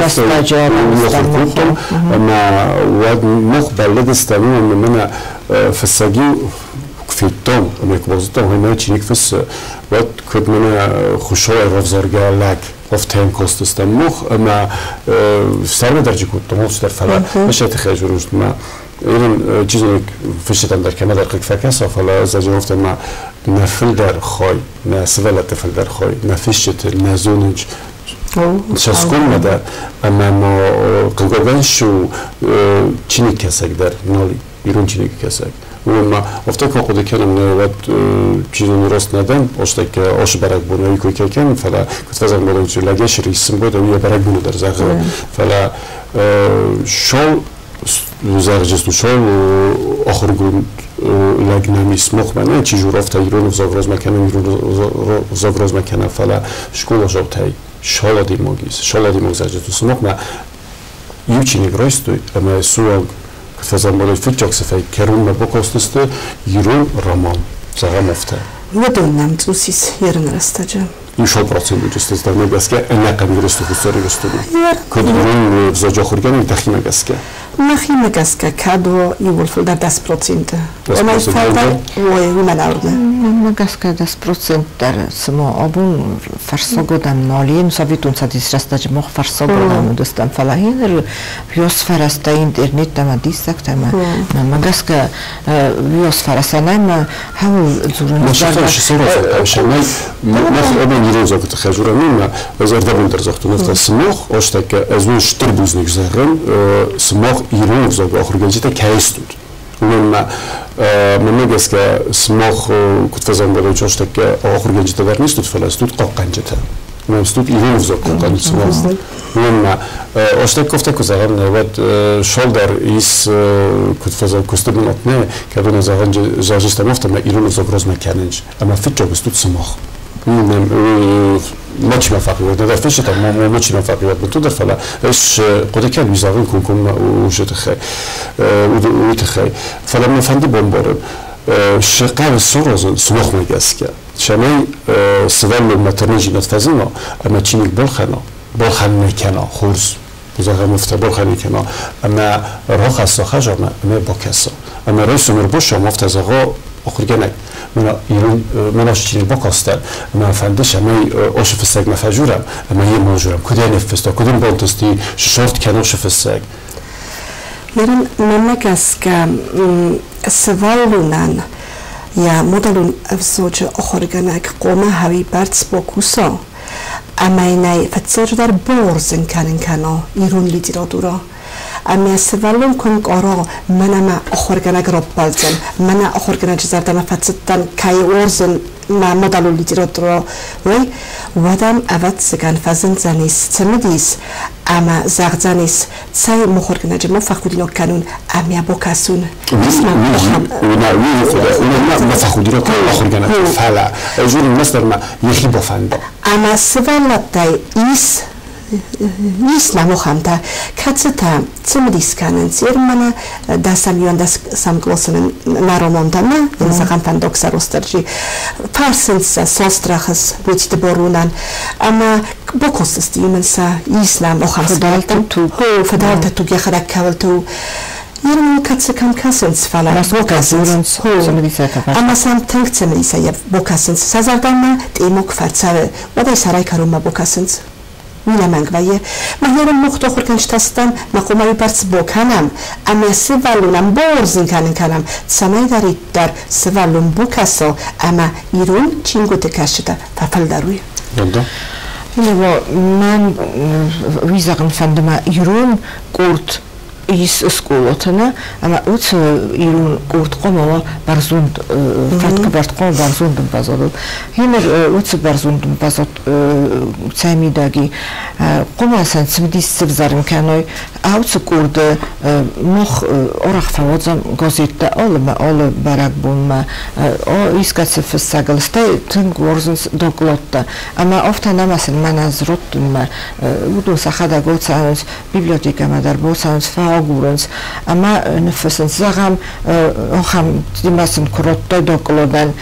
ахуыр кодтам, ӕмӕ уӕд мах бӕллыдыстӕм, ӕмӕ мӕнӕ фыссӕг-иу куы федтам ӕмӕ куы базыдтам, мӕнӕ чиныг фыссы, уӕд куыд мӕнӕ Хуыцауӕй равзаргӕ лӕг афтӕ кастыстӕм мах ӕмӕ сӕрмӕ дӕр чи кодтам, алцыдӕр, фӕлӕ мӕ тыххӕй дзурын мӕ Ирон чи зоны фысджытӕм дӕр кӕмӕдӕр хъыг фӕкӕса, фӕлӕ ӕз афтӕ мӕ нӕ фылдӕр хай, нӕ сывӕллӕтты фылдӕр хай, нӕ фысджыты нӕ зонынц цӕсгоммӕ дӕр ӕмӕ ма хъыгагӕн цы у, чиныгкӕсӕг дӕр нал и, ирон чиныгкӕсӕг. Уымӕн ма афтӕ куы ахъуыды кӕнӕм, нӕ уӕд чи зоны раст нӕ дӕн, астӕккӕ ацы бӕрӕгбон уый кой кӕй кӕнын, фӕлӕ куыд фӕзӕгъын, лӕгӕй сриссын бод, уый йӕ бӕрӕгбоны дӕр зӕгъы. Фӕлӕ шоу зӕгъджысту шоу ахуыргонд лӕг нӕм ис махмӕ, нӕ чи жур афтӕ ирон ӕвзаг размӕ кӕнӕм, ирон ӕвзаг размӕ кӕнӕм, фӕлӕ скъоладзаутӕй шал адӕймаг ис, шал адӕймаг зӕгъджысту сымахмӕ иу чиныг райстой ӕмӕ суанг куыд фӕзӕгъын, фыццаг сыфӕй кӕронмӕ бакастысты ирон роман, зӕгъӕм афтӕ. Уыдон нӕм цъус ис ерын рӕстӕджы. Иу 100% уыдысты мӕ гӕсгӕ ӕнӕхъӕн Ирыстоны Хуссар Ирыстоны. Куыд ирон ӕвзаджы ахуыргӕнӕг дӕхимӕ гӕсгӕ? Мӕхимӕ гӕсгӕ кӕд у иууыл фылдӕр 10%. Уымӕй фылдӕр ой, уымӕн ауырны. Мӕнмӕ гӕсгӕ 10% дӕр цыма абон фӕрсагодӕм нал и, Советон Цӕдис рӕстӕджы мах фӕрсагодӕм уыдыстӕм, фӕлӕ гьеныр биосферӕстӕ интернет ӕмӕ диссӕгтӕ ӕмӕ мӕнмӕ гӕсгӕ биосферӕсӕн ӕмӕ хӕуыл дзурын. Мах абон ирон ӕвзагы тыххӕй дзурӕм, ӕмӕ зӕрдӕбындӕр загътон афтӕ, сымах астӕккӕ ӕз уын стыр бузныг зӕгъын, сымах ирон ӕвзагы ахуыргӕнджытӕ кӕй стут. Уымӕн ӕмӕ мӕнмӕ гӕсгӕ сымах куыд фӕзӕгъын астӕккӕ ахуыргӕнджытӕ дӕр не стут, фӕлӕ стут хъахъхъӕнджытӕ. Уымӕн стут ирон ӕвзаг хъахъхъӕнджытӕ. Уымӕн ӕмӕ астӕккӕ афтӕ куы зӕгъӕм, уӕд шал дӕр ис куыд фӕзӕгъ куысты бынат нӕ, кӕд уын зӕгъын зӕгъджыстӕм афтӕ, ӕмӕ ирон ӕвзаг размӕ кӕнынц. Ӕмӕ фыццаг стут сымах. Мачи ма фӕхъыг нӕдӕр фысджытӕ, мачи ма фӕхъыг бынтондӕр, фӕлӕ ӕз хъуыды кӕнын, уый зӕгъын комкоммӕ усы тыххӕй, уый тыххӕй. Фӕлӕ мӕ фӕнды бамбарын, цы хъӕуы саразын сымахмӕ гӕсгӕ, цӕмӕй сывӕллонмӕ тырнындзинад фӕзына ӕмӕ чиныг балхӕна, балхӕнын кӕна хорз, зӕгъӕм, афтӕ балхӕнын кӕна ӕмӕ рахӕсса хӕдзармӕ ӕмӕ бакӕса. Ӕмӕ райсом ӕрбацӕуӕм, афтӕ зӕгъа ахуыргӕнӕг, мӕнӕ ирон мӕнӕ чиныг бакастӕн, ӕмӕ фӕнды, цӕмӕй ацы фыссӕгмӕ фӕдзурӕм ӕмӕ йемӕ дзурӕм, куыд ӕй ныффыста, куыд ын бантысти сарт кӕна ацы фыссӕг. Ерын мӕнмӕ гӕсгӕ сывӕллонӕн йӕ мадӕлон ӕвзаджы ахуыргӕнӕг хъуамӕ хауи бӕрц бакуса ӕмӕ йын ӕй фыццаджыдӕр бауарзын кӕнын кӕна ирон литературӕ. Ӕмӕ сывӕллон куы нкъара, мӕнӕ мӕ ахуыргӕнӕг раппӕлдзӕн, мӕнӕ ахуыргӕнӕджы зӕрдӕмӕ фӕцыдтӕн, кӕй уарзын мӕ мадӕлон литературӕ, уый, уӕд ӕм, ӕвӕццӕгӕн, фӕзындзӕнис цымыдис ӕмӕ зӕгъдзӕнис, цӕй мухургӕнӕджы ма фӕхудинаг кӕнун ӕмӕ бакӕсун. Ма фӕхудинаг кӕнун ахуыргӕнӕг, фӕлӕ дзурын мастер-мӕ йӕхи бафӕнда. Ӕмӕ сывӕллӕттӕй ис ис нӕм ахӕмтӕ, кӕцытӕ цымыдис кӕнынц Ерманы дӕсӕм иуӕндӕсӕм къласы нӕ романтӕ нӕ, зӕгъӕм, фӕндаг сӕростӕрджи. Фӕрсынц сӕ Сострахыс Буциты Борунӕн ӕмӕ бакастысты йын сӕ ис нӕм ахӕм Фыдӕлты туг. Фыдӕлты туг йӕхӕдӕг кӕуылты у. Ерман кӕцы кӕм кӕсынц, фӕлӕ бакӕсынц. Ӕмӕ сӕм тынг цымыдисӕй бакӕсынц. Сӕ зӕрдӕмӕ тъемок фӕцӕуы, уӕд ӕй сӕрӕй кӕронмӕ бакӕсынц. Ӕнӕмӕнг вӕййы. Мах мухтохургӕнджытӕ мӕ хъуамӕ бӕрц бакӕнӕм ӕмӕ сывӕллонӕн бауарзын кӕнын кӕнӕм, цӕмӕйдӕриддӕр сывӕллон бакӕса ӕмӕ ирон чингуыты кӕсджытӕ фӕфылдӕр уой. Мӕн уый зӕгъын фӕнды, мӕ ирон къорд ис скъолаты, нӕ, ӕмӕ уыцы ирон къорд хъуамӕ уа бӕрзонд, фӕткӕвӕрд хъуамӕ бӕрзонд ӕмвӕзадыл. Гъеныр уыцы бӕрзонд ӕмвӕзад цӕй мидӕг и? Хъуамӕ сӕ цымыдис сывзарын кӕной. Уыцы къорды мах арӕх фӕуадзӕм газеттӕ алы мӕ алы бӕрӕгбонмӕ, искӕцы фыссӕгыл, стӕй тынг уарзынц докладтӕ. Ӕмӕ афтӕ нӕма сын мӕнӕ ӕз раттынмӕ, уыдон сӕхӕдӕг оцӕуынц библиотекӕмӕ дӕр бацӕуынц, фӕагурынц ӕмӕ ныффыссынц. Зӕгъӕм, ахӕм темӕ сын куы радтай докладӕн,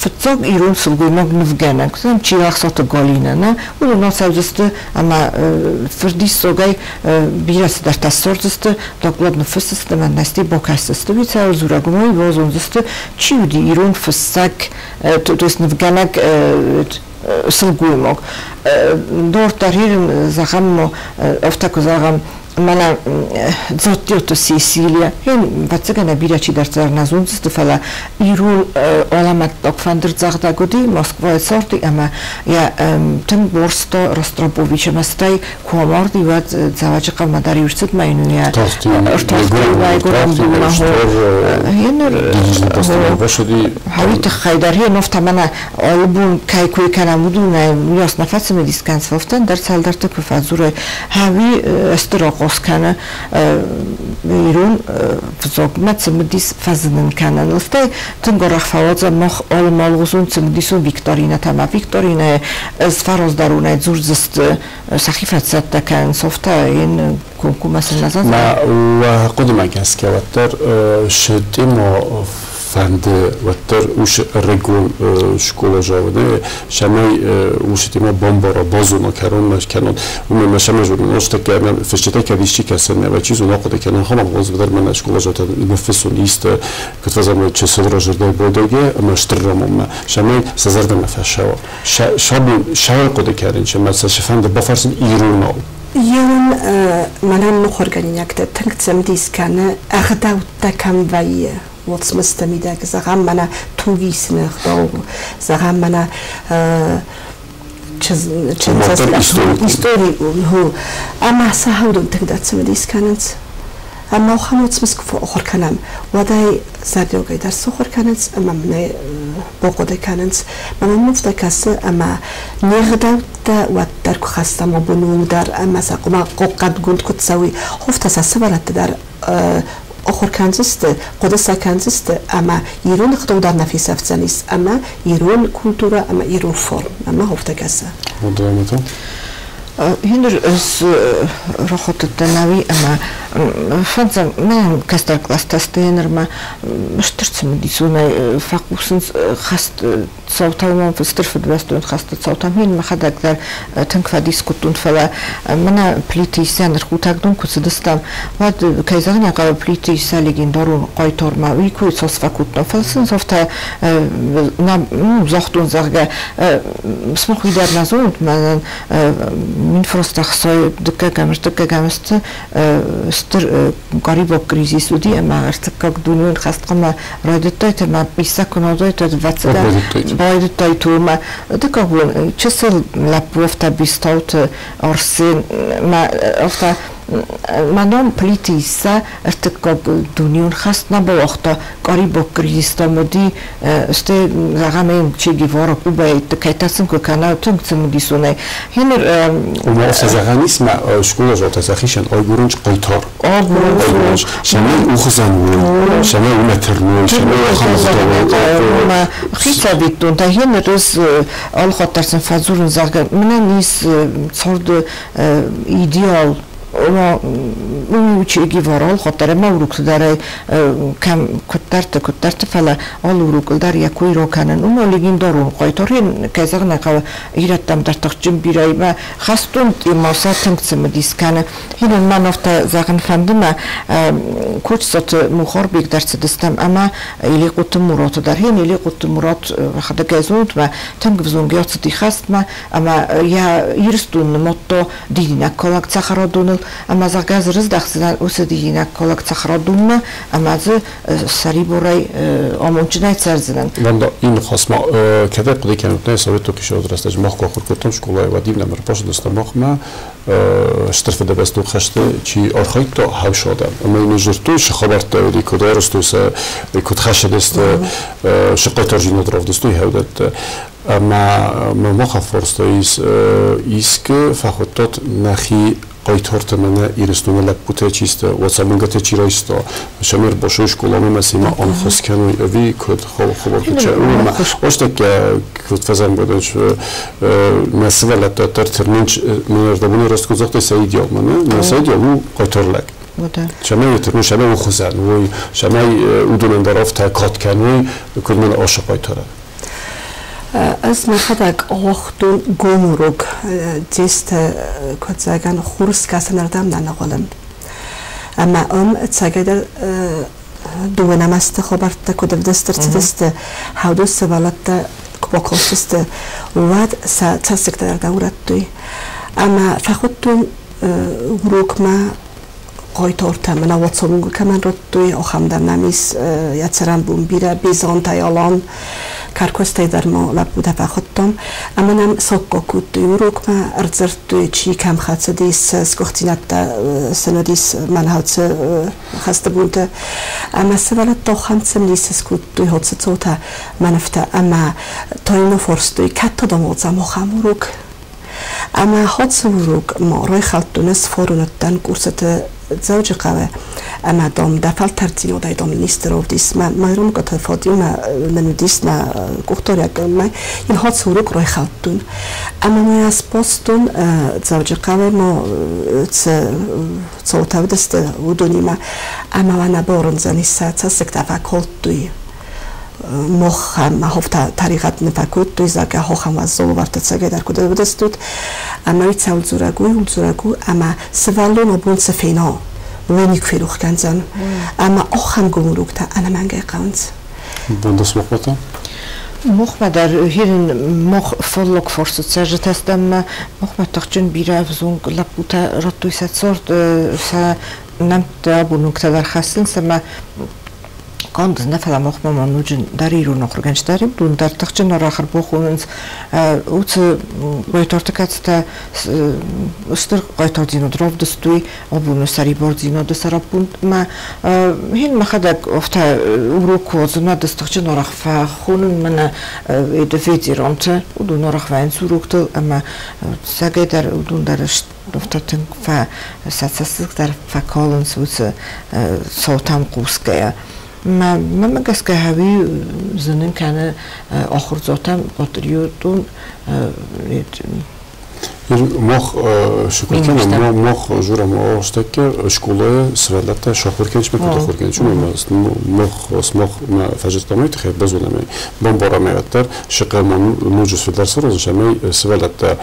фыццаг ирон сылгоймаг нывгӕнӕг, Чилӕхсаты Галинӕ, нӕ, уыдон ацӕудзысты ӕмӕ фырдиссагӕй бирӕ цыдӕртӕ ссардзысты, доклад ныффысдзысты ӕмӕ нӕсти бакӕсдзысты. Уый цӕуыл дзурӕг, уымӕй базондзысты, чи уыди ирон фыссӕг, то есть нывгӕнӕг сылгоймаг. Дарддӕр зӕгъӕм, афтӕ куы зӕгъӕм, мӕнӕ Дзаттиоты Сесилия, ӕвӕццӕгӕн, бирӕ чидӕртӕ нӕ зондзысты, фӕлӕ ирон алӕмӕттаг фӕндырдзӕгъдӕг уыди, Москвайы царди ӕмӕ йӕ тынг уарзта Ростропович, ӕмӕ стӕй куы амарди, уӕд Дзӕуӕджыхъӕумӕ дӕр иу рцыд, мӕ йын йӕ ӕртахти райгуырӕн бонмӕ. Уый тыххӕй дӕр йе нофтӕ мӕнӕ алы бон кӕй кой кӕнӕм, уыдонӕй уыйас нӕ фӕцымыдис кӕнынц, фӕлтӕн дӕр цалдӕрты куы фӕдзурой, хӕуи стыр ахъаз кӕны ирон фыццагмӕ цымыдис фӕзынын кӕныныл. Стӕй тынг арӕх фӕуадзӕм мах алы малгъуызон цымыдисон викторинӕтӕ ӕмӕ викторинӕйы ӕз фӕраздӕронӕй дзурдзысты, сӕхи фӕцӕттӕ кӕнынц, афтӕ йын комкоммӕ сын нӕ зӕгъдзӕн. Мӕ хъуыдымӕ гӕсгӕ, уӕддӕр сытъимо фӕнды уӕддӕр уыцы ӕрыгон скъоладзауы, цӕмӕй уыцы бамбара, базона, кӕронмӕ кӕнон. Уымӕн ӕмӕ сӕмӕ зонын, ӕз тӕккӕ фысджытӕ кӕд исчи кӕсы, нӕ чи зоны ахъуыды кӕнын, хамагъоз дӕр мӕнӕ скъоладзаутӕ ныффыссон исты, куыд фӕзӕгъӕм, чысыл разӕрдӕй бодӕгӕ ӕмӕ стыр романмӕ, цӕмӕй сӕ зӕрдӕмӕ фӕцӕуа. Сабон сӕ хъуыды кӕнын, ӕмӕ сӕ фӕнды бафӕрсын иронау. Ирон мӕнӕн мыхуыргӕнинӕгтӕ тынг цымыдис кӕны, ӕгъдӕуттӕ кӕм вӕййы, уацмысты мидӕг, зӕгъӕм, мӕнӕ тугисыны ӕгъдау, зӕгъӕм, мӕнӕ истори ӕмӕ сӕ уыдон тынгдӕр цымыдис кӕнынц. Ӕмӕ ахӕм уацмыс куы ахуыр кӕнӕм, уӕд ӕй зӕрдиагӕй дӕр сахуыр кӕнынц ӕмӕ мын ӕй бахъуыды кӕнынц. Мӕнӕн афтӕ кӕсы, ӕмӕ не гъдӕуттӕ уӕддӕр куы хӕссӕм абоны онг дӕр ӕмӕ сӕ хъуамӕ хъахъхъӕдгонд куы цӕуой, афтӕ сӕ сывӕллӕтты дӕр Ахуыр кӕндзысты, хъуыды сӕ кӕндзысты ӕмӕ ирон ӕгъдау дӕр нӕ фесӕфдзӕнис ӕмӕ ирон культурӕ ӕмӕ ирон форм ӕмӕ афтӕ кӕсы. Хиныр ӕз рохотыдтӕн ӕви ӕмӕ фӕндзӕм мӕн кӕстӕр къластӕ сты нырма стыр цымыдисонӕй фӕхъусынц хӕст цаутӕм, стыр фыдыбӕстон хӕсты цаутӕм. Хин мӕхӕдӕг дӕр тынг фӕдис кодтон, фӕлӕ мӕнӕ Плиты Иссӕ нырхутагдон куы цыдыстӕм, уӕд, кӕй зӕгъын ӕй хъӕуы, Плиты Иссӕ легендарон хъайтармӕ уый кой цас фӕкодтам, фӕлӕ сын афтӕ нӕ загътон, зӕгъгӕ, сымах уый дӕр нӕ зонут, мӕнӕн 1060 дыккӕгӕм, ӕртыккӕгӕм азты стыр карибаг кризис уыди ӕмӕ ӕртыккаг дунеон хӕст хъуамӕ райдыдтайт ӕмӕ Иссӕ куы надайт, ӕвӕццӕгӕн байдыдтайт уымӕ. Дыккаг бон чысыл лӕппу афтӕ Бестауты Арсен мӕ афтӕ мӕ ном Плиты Иссӕ ӕртыккаг дунеон хӕст нӕ бауагъта, карибаг кризистӕм уыди, стӕй зӕгъӕм ӕй Че Гевара Кубӕйы кӕй сын куы кӕна, тынг цымыдисонӕй. Хиныр Ома афтӕ зӕгъӕн ис, мӕ скъоладзаутӕ сӕхицӕн агурынц хъайтар. Агурынц. Цӕмӕй ухызӕн уой, цӕмӕй уымӕ тырной, цӕмӕй ахӕм ӕгъдауӕй. Хицӕбиттонтӕ хиныр ӕз алыхатт дӕр сын фӕдзурын, зӕгъгӕ, мӕнӕн ис царды идеал уый Че Гевара алыхатт дӕр ӕмӕ урокты дӕр ӕй кӕм куыддӕрты, куыддӕрты, фӕлӕ алы урокыл дӕр йӕ кой ракӕнын. Уымӕ легендарон хъайтар, кӕй зӕгъын ӕй хъӕуы, ирӕттӕм дӕр тыхджын бирӕимӕ хӕстон темӕ сӕ тынг цымыдис кӕны. Хинӕн мӕн афтӕ зӕгъын фӕнды мӕ Кочысаты Мухарбег дӕр цыдыстӕм ӕмӕ Иликъоты Мураты дӕр. Хин Иликъоты Мурат йӕхӕдӕг зонут мӕ тынг взонг ацыди хӕстмӕ ӕмӕ йӕ Ирыстон нымадта дидинӕгкалӕг цӕхӕрадоныл ӕмӕ, зӕгъгӕ, дзы рыздӕхдзынӕн уыцы дидинӕгкалӕг цӕхӕрадонмӕ ӕмӕ дзы сӕрибарӕй амондджынӕй цӕрдзынӕн. Ванда ныхасмӕ кӕдӕй хъуыды кӕнут нӕ советон хицауады рӕстӕджы мах куы ахуыр кодтам скъолайы, уӕд иу нӕм ӕрбацыдыстӕм махмӕ Стыр Фыдыбӕстон хӕсты чи архайдта хӕсадӕн. Ӕмӕ йын дзырдтой, цы хабӕрттӕ уыди, куыд арӕзтой сӕ, куыд хӕссыдысты, цы хъайтардзинад равдыстой хӕудӕтты. Ӕмӕ мӕ мах афарста, искы фӕхуыдтат нӕхи хъайтарты мӕнӕ Ирыстоны лӕппутӕ чи сты, уацамонгӕтӕ чи райста, сӕм ӕрбасой скъоламӕ мӕ семӕ аныхас кӕной ӕви куыд хабар куыд ӕмӕ остӕккӕ куыд фӕзӕмбӕлдӕн мӕ сывӕллӕттӕ дӕр тырнынч мӕ раст куыд загътай сӕ идеалмӕ нӕ сӕ идеал у хъайтар лӕг. Цӕмӕй тырну, цӕмӕй у хуызӕн уой, цӕмӕй уыдонӕн дӕр афтӕ кад кӕной, куыд мӕнӕ ашы хъайтарӕн. Ӕз мӕхӕдӕг уагътон гом урок тесты куыдзӕгӕн хурыскӕсӕнӕрдӕм нӕ ныгъуылын. Ӕмӕ ам ӕцӕгӕйдӕр дыууӕ нӕмӕсты хабӕрттӕ куыд ӕвдыст ӕрцыдысты, хӕдон сывӕллӕттӕ куы бакастысты, уӕд сӕ цӕссыгтӕ дӕр даурӕдтой. Ӕмӕ фӕхуыдтон урокмӕ хъайтартӕ, мӕнӕ уацамонгӕ кӕмӕн радтой, ахӕм дӕр нӕм ис йӕ цӕрӕнбон бирӕ Бизонтӕй Алан, Кӕркуӕстӕй дӕр ма лӕппутӕ фӕхуыдтам. Ӕмӕ нӕм саккаг кодтой урокмӕ, ӕрдзырдтой, чи кӕм хӕцыдис, сгуыхтдзинӕдтӕ сын уыдис мӕнӕу цы хӕсты бонты. Ӕмӕ сывӕллӕттӕ ахӕм цымыдис скодтой хоцыцотӕ мӕнӕвтӕ ӕмӕ та йын афарстой, кӕд та дам уадзӕм ахӕм урок. Ӕмӕ хоцы урок ма райхӕлдтон ӕз фаронӕттӕн курсыты Дзӕуджыхъӕуы ӕмӕ дам дӕ фӕлтӕрддзинадӕй дам министр ӕвдис мӕ Майрӕмыкъаты Фатимӕ нын уыдис нӕ къухдариуӕг ӕмӕ йын хоцы урок райхӕлдтон. Ӕмӕ ма йӕ сбастон Дзӕуджыхъӕуы ма цы цаутӕ уыдысты, уыдонимӕ ӕмӕ мӕ нӕ бауырндзӕнис, сӕ цӕссыгтӕ фӕкалдтой. Мохӕн махофта тӕригъӕд нӕ фӕкодтой, зӕгъгӕ, хохӕн уӕззау уавӕрты ӕцӕгӕйдӕр куыд уыдыстут. Ӕмӕ уый цӕуыл дзурӕг у, уый дзурӕг у, ӕмӕ сывӕллон абон цы фена, уый никуы ферох кӕндзӕн. Ӕмӕ ахӕм гомуруктӕ ӕнӕмӕнгӕй хъӕуынц. Бундесмохмӕ Мохмӕ дӕр хирин мох фӕллог форсы цӕрджытӕ мохмӕ тыхджын бирӕ ӕвзонг лӕппутӕ радтой сӕ цард, сӕ нӕмттӕ абон уынгтӕ дӕр хӕссынц ӕмӕ Канд нӕ, фӕлӕ махмӕ ма ноджы дӕр ирон ахуыргӕнджытӕ дӕр уыдон дӕр тыхджын арӕх ӕрбахонынц уыцы хъайтарты, кӕцытӕ стыр хъайтардзинад равдыстой абоны сӕрибардзинады сӕраппонд. Мӕ хин мӕхӕдӕг афтӕ урок куы уадзын, уӕд ӕз тыхджын арӕх фӕхонын мӕнӕ ветеранты, уыдон арӕх вӕййынц уроктыл ӕмӕ сӕгӕй дӕр уыдон дӕр афтӕ тынг сӕ цӕссыг дӕр фӕкалынц уыцы цаутӕм хъусгӕйӕ. Мӕнмӕ гӕсгӕ хӕуи зынын кӕны ахуырдзаутӕм патриотон. Мах шукр кӕнӕм, мах журам астӕккӕ скъолайы сывӕллӕттӕ сахуыр кӕнынц, куыд ахуыр кӕнынц, мах смах мӕ фӕзырдтам уый тыххӕй базонӕм ӕй, бамбарӕм ӕй уӕддӕр, сыхъӕ ма ноджы фылдӕр саразын, цӕмӕй сывӕллӕттӕ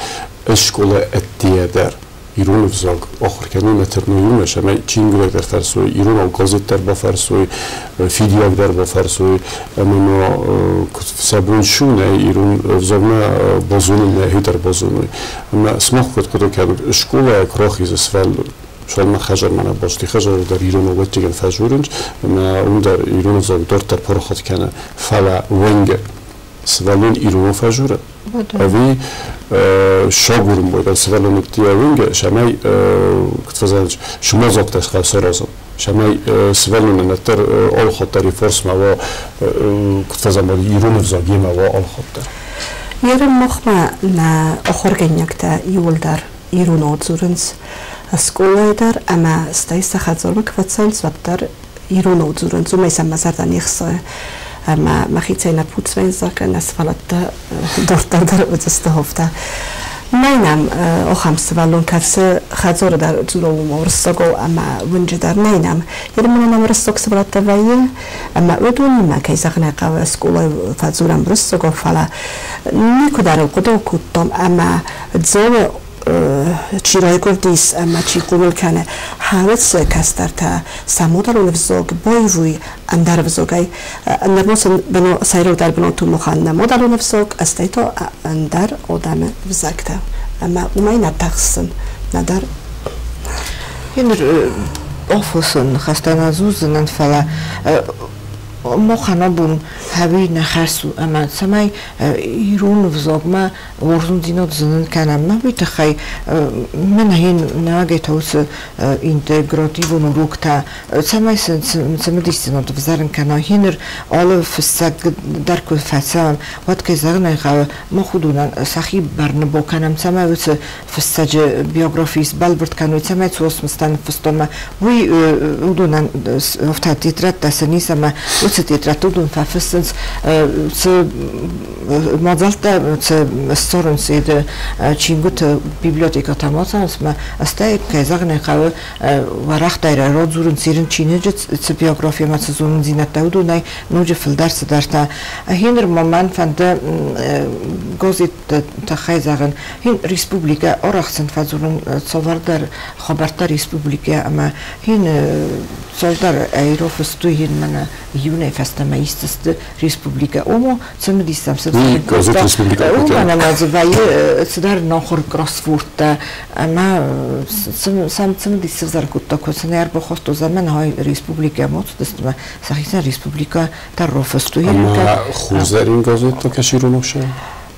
скъола ӕддейӕ дӕр ирон ӕвзаг ахуыр кӕнын нӕ тырной уымӕ, цӕмӕй чингуытӕ дӕр фӕрсой, иронау газет дӕр бафӕрсой, фидиуӕг дӕр бафӕрсой, ӕмӕ ма куыд сӕ бон шу нӕ ирон ӕвзагмӕ базонын, нӕхи дӕр базоной. Ӕмӕ сымах куыд хъуыды кӕнут, скъолайӕ куы рахизы сывӕллон, сывӕллонмӕ хӕдзармӕ нӕ бацыди, хӕдзары дӕр ирон ӕвӕццӕгӕн фӕдзурынц, ӕмӕ уым дӕр ирон ӕвзаг дарддӕр парахат кӕны, фӕлӕ уӕнгӕ сывӕллон иронау фӕдзуры? Ӕви сагурын байдал сывӕллонӕгты уынгӕ, цӕмӕй, куыд фӕзӕгъынц, сымӕдзӕгтӕ саразын, цӕмӕй сывӕллонӕн ӕддӕр алыхатт дӕр фарсмӕ уа, куыд фӕзӕгъын, ирон ӕвзаг йемӕ уа алыхатт дӕр. Ерын махмӕ нӕ ахуыргӕнинӕгтӕ иууылдӕр иронау дзурынц скъолайы дӕр ӕмӕ стӕй сӕ хӕдзармӕ куы фӕцӕуынц, уӕддӕр иронау дзурынц, уымӕй сӕм мӕ зӕрдӕ не хсайы. Ӕмӕ мӕхицӕй нӕ пуцвӕйын, зӕгъгӕ, нӕ сывӕллӕттӕ дарддӕр дӕр уыдзысты хофтӕ. Нӕй нӕм ахӕм сывӕллон, кӕцы хӕдзары дӕр дзура уымӕ уырыссагау ӕмӕ уынджы дӕр нӕй нӕм. Ермӕ нӕм уырыссаг сывӕллӕттӕ вӕййы, ӕмӕ уыдонимӕ, кӕй зӕгъын ӕй хъӕуы, скъолайы фӕдзурӕм уырыссагау, фӕлӕ никуы дӕр ыл хъуыды кодтам ӕмӕ Дзоны чи райгуырдис ӕмӕ чи хъомыл кӕны, хӕлыцы кӕстӕртӕ сӕ мадӕлон ӕвзаг баивой ӕндӕр ӕвзагӕй. Ӕндӕр сын сӕйрагдӕр бынат у махӕн нӕ мадӕлон ӕвзаг, стӕй та ӕндӕр адӕмы ӕвзӕгтӕ. Ӕмӕ уымӕй нӕ тӕрсын, нӕдӕр. Еныр офисон ныхӕстӕ нӕ дзурдзынӕн, фӕлӕ махӕн абон хӕуи нӕ хӕс у, ӕмӕ цӕмӕй ирон ӕвзагмӕ уарзондзинад зынын кӕнӕм, мӕ уый тыххӕй мӕнӕ хин нӕуӕгӕй та уыцы интегративон уроктӕ, цӕмӕй сын цымыдисдзинад ӕвзӕрын кӕна. Хиныр алы фыссӕг дӕр куы фӕцӕуӕм, уӕд, кӕй зӕгъын ӕй хъӕуы, мах уыдонӕн сӕхи бӕрны бакӕнӕм, цӕмӕй уыцы фыссӕджы биографи сбӕлвырд кӕной, цӕмӕй цуосмыстӕ ныффыстон ӕмӕ уый уыдонӕн афтӕ тетрӕдтӕ сын ис ӕмӕ уыцы тетрӕдты уыдон фӕфыссынц, цы мадзӕлттӕ цы ссарынц чингуыты библиотекӕтӕм ацӕуынц ӕмӕ стӕй, кӕй зӕгъын ӕй хъӕуы, уӕрӕхдӕр радзурынц ирон чиныджы цы биографи ӕмӕ цы зонындзинӕдтӕ, уыдонӕй ноджы фылдӕр цыдӕртӕ. Гъеныр ма мӕн фӕнды газетты тыххӕй зӕгъын, хин республикӕ арӕх сын фӕдзурын цавӕрдӕр хабӕрттӕ республикӕ ӕмӕ хин цалдӕр ӕйрофыстой хин мӕнӕ июнӕй фӕстӕмӕ исдзысты республикӕ. Омо цымыдисӕм цы кодта. Уымӕн ӕмӕ дзы вӕййы цыдӕр нахуыр кроссвордтӕ ӕмӕ сӕм цымыдис сывзӕрын кодта, куы сын ӕрбахастой заман хай республикӕ ӕмӕ ацыдысты ӕмӕ сӕхицӕн республикӕ дӕр рафыстой. Ӕмӕ Хурзӕрин газет та кӕс ирон ӕфсӕн?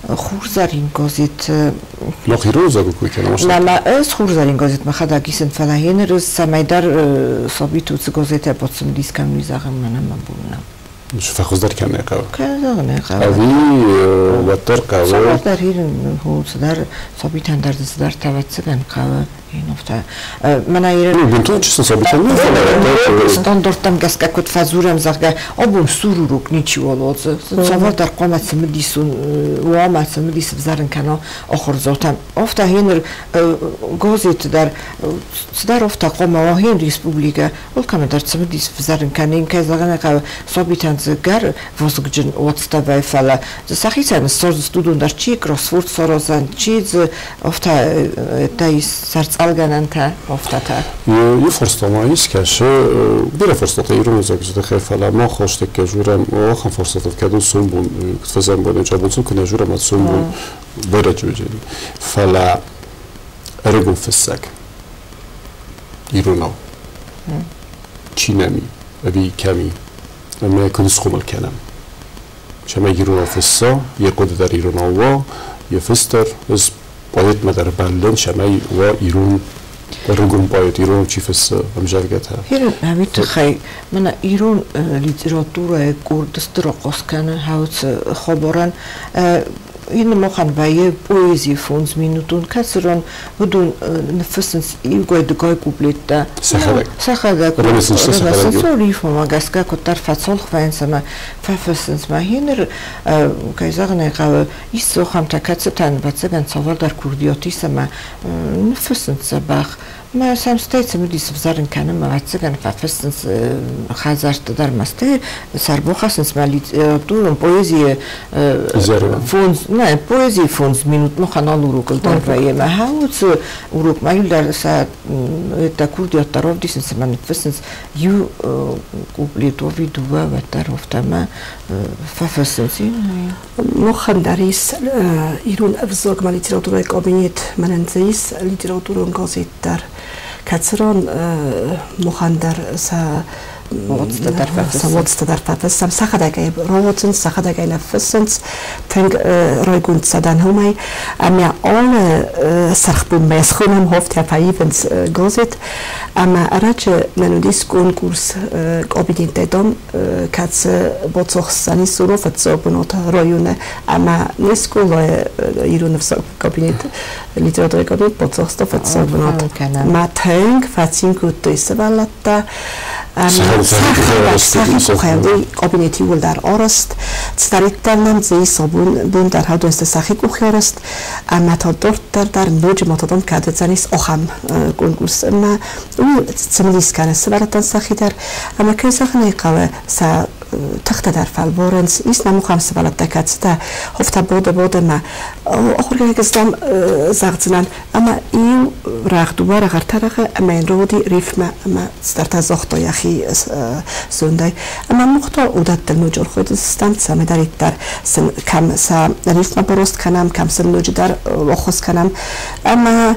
Хурзӕрин газет. Мах ирон ӕвзагыл кой кӕнӕм? Нӕ, ӕз Хурзӕрин газет мӕхӕдӕг исын, фӕлӕ гъеныр ӕз цӕмӕйдӕр сабиты уыцы газетӕй бацымыдис кӕнын, уый зӕгъын мӕнӕн мӕ бон нӕу. Фӕхуыздӕр кӕнын хъӕуы? Кӕй зӕгъын ӕй хъӕуы. Ӕви уӕддӕр хъӕуы? Цавӕрдӕр ирон цыдӕр сабитӕн дӕр дзы цыдӕртӕ ӕвӕццӕгӕн хъӕуы. Афтӕ. Мӕнӕ ирон. Бынтон чысыл сабитӕн нӕ, фӕлӕ стандарттӕм гӕсгӕ куыд фӕдзурӕм, зӕгъгӕ, абон сур урок ничиуал уадзы. Цавӕрдӕр хъуамӕ цымыдисон уа ӕмӕ цымыдис ӕвзӕрын кӕна ахуырдзаутӕм. Афтӕ гъеныр газеты дӕр цыдӕр афтӕ хъуамӕ уа хин республикӕ, алкӕмӕ дӕр цымыдис ӕвзӕрын кӕнын, кӕй зӕгъын ӕй хъӕуы, сабитӕн дзы гӕр вазыгджын уацтӕ вӕййы, фӕлӕ дзы сӕхицӕн ссардзысты уыдон дӕр, чи кроссворд саразӕн, чи дзы афтӕ сӕрцъӕлгӕнӕнтӕ, афтӕтӕ. Иу фарста ма ис, кӕсы, бирӕ фарстатӕ ирон ӕвзаг здӕхӕй, фӕлӕ мах хастӕккӕ журӕм ахӕм фарстатӕ, кӕд сомбон, куыд фӕзӕмбон, абон куы нӕ журӕм, ӕд сомбон байрӕджы уыдзӕни. Фӕлӕ ӕрыгон фыссӕг иронау чи нӕм и, ӕви кӕм и? Ӕмӕ куыд схъомыл кӕнӕм? Цӕмӕй иронау фысса, йӕ хъуыды дӕр иронау уа, йӕ фыст дӕр. Ӕз поэтмӕ дӕр бӕллын, цӕмӕй уа ирон ӕрыгон поэт, иронау чи фыссы ӕмзӕвгӕтӕ. Уый тыххӕй мӕнӕ ирон литературӕйы къорд стыр ахъаз кӕны хауцы хабарӕн. Иннӕ махӕн вӕййы поэзийы 5-минутон, кӕцыран уыдон ныффыссынц иугай-дыгай куплеттӕ. Сӕхӕдӕг. Сӕхӕдӕг. Рымысынц. Рифмӕ гӕсгӕ куыддӕр фӕцалх вӕййынц ӕмӕ фӕфыссынц. Мӕ гъеныр, кӕй зӕгъын ӕй хъӕуы, ис ахӕмтӕ, кӕцытӕн, ӕвӕццӕгӕн, цавӕрдӕр курдиат ис ӕмӕ ныффыссынц дзӕбӕх. Мӕ сӕм стӕй цымыдис ӕвзӕрын кӕнын, ӕвӕццӕгӕн, фӕфыссынц хӕдзӕртты дӕр ма стӕй сӕрбохӕссынц мӕ литературон поэзийы фондз, нӕ, поэзийы 5 минут махӕн алы урокыл дӕр вӕййы. Мӕ уыцы урокмӕ иу дӕр сӕ курдиӕттӕ равдисынц ӕмӕ ныффыссынц иу куплет ӕви дыууӕ, уӕддӕр афтӕ ӕмӕ фӕфыссынц. Махӕн дӕр ис ирон ӕвзагмӕ литературӕйы кабинет, мӕнӕн дзы ис литературон газет дӕр, кӕцыран махӕн дӕр сӕ уацтӕ дӕр фӕфыссӕм, сӕхӕдӕг ӕй рауадзынц, сӕхӕдӕг ӕй ныффыссынц, тынг райгонд сӕ дӕн уымӕй. Ӕмӕ алы сӕрхбонмӕ схонӕм афтӕ фӕивынц газет. Ӕмӕ ӕрӕджы нын уыдис конкурс кабинеттӕй дам, кӕцы бацахсдзӕнис фыццаг бынат районы. Ӕмӕ не скъолайы ирон ӕвзаг кабинет, литературӕйы кабинет бацахста фыццаг бынат. Мӕ тынг фӕцин кодтой сывӕллӕттӕ. Сӕхи къухӕй кабинет иууылдӕр арӕзт. Цыдӕриддӕр нӕм дзы ис абон бон дӕр уыдон сты сӕхи къухӕй арӕзт. Ӕмӕ та дарддӕр дӕр ноджы ма та дам кӕд уыдзӕнис ахӕм конкурс. Ӕмӕ уый цымыдис кӕны сывӕллӕттӕн сӕхи дӕр. Ӕмӕ, кӕй зӕгъын ӕй хъӕуы, сӕ тыхтӕ дӕр фӕлварынц. Ис нӕм ахӕм сывӕллӕттӕ, кӕцытӕ афтӕ бады-бады ӕмӕ ахуыргӕнӕг ӕз дам зӕгъдзынӕн, ӕмӕ иу рӕгъ, дыууӕ рӕгъ, ӕртӕ рӕгъы, ӕмӕ йын рауади рифмӕ ӕмӕ цыдӕртӕ загъта йӕхи зондӕй. Ӕмӕ мах та уыдӕттыл ноджы ӕрхъуыдыстӕм, цӕмӕйдӕриддӕр сын кӕм сӕ рифмӕ бараст кӕнӕм, кӕм сын ноджыдӕр ӕххуыс кӕнӕм. Ӕмӕ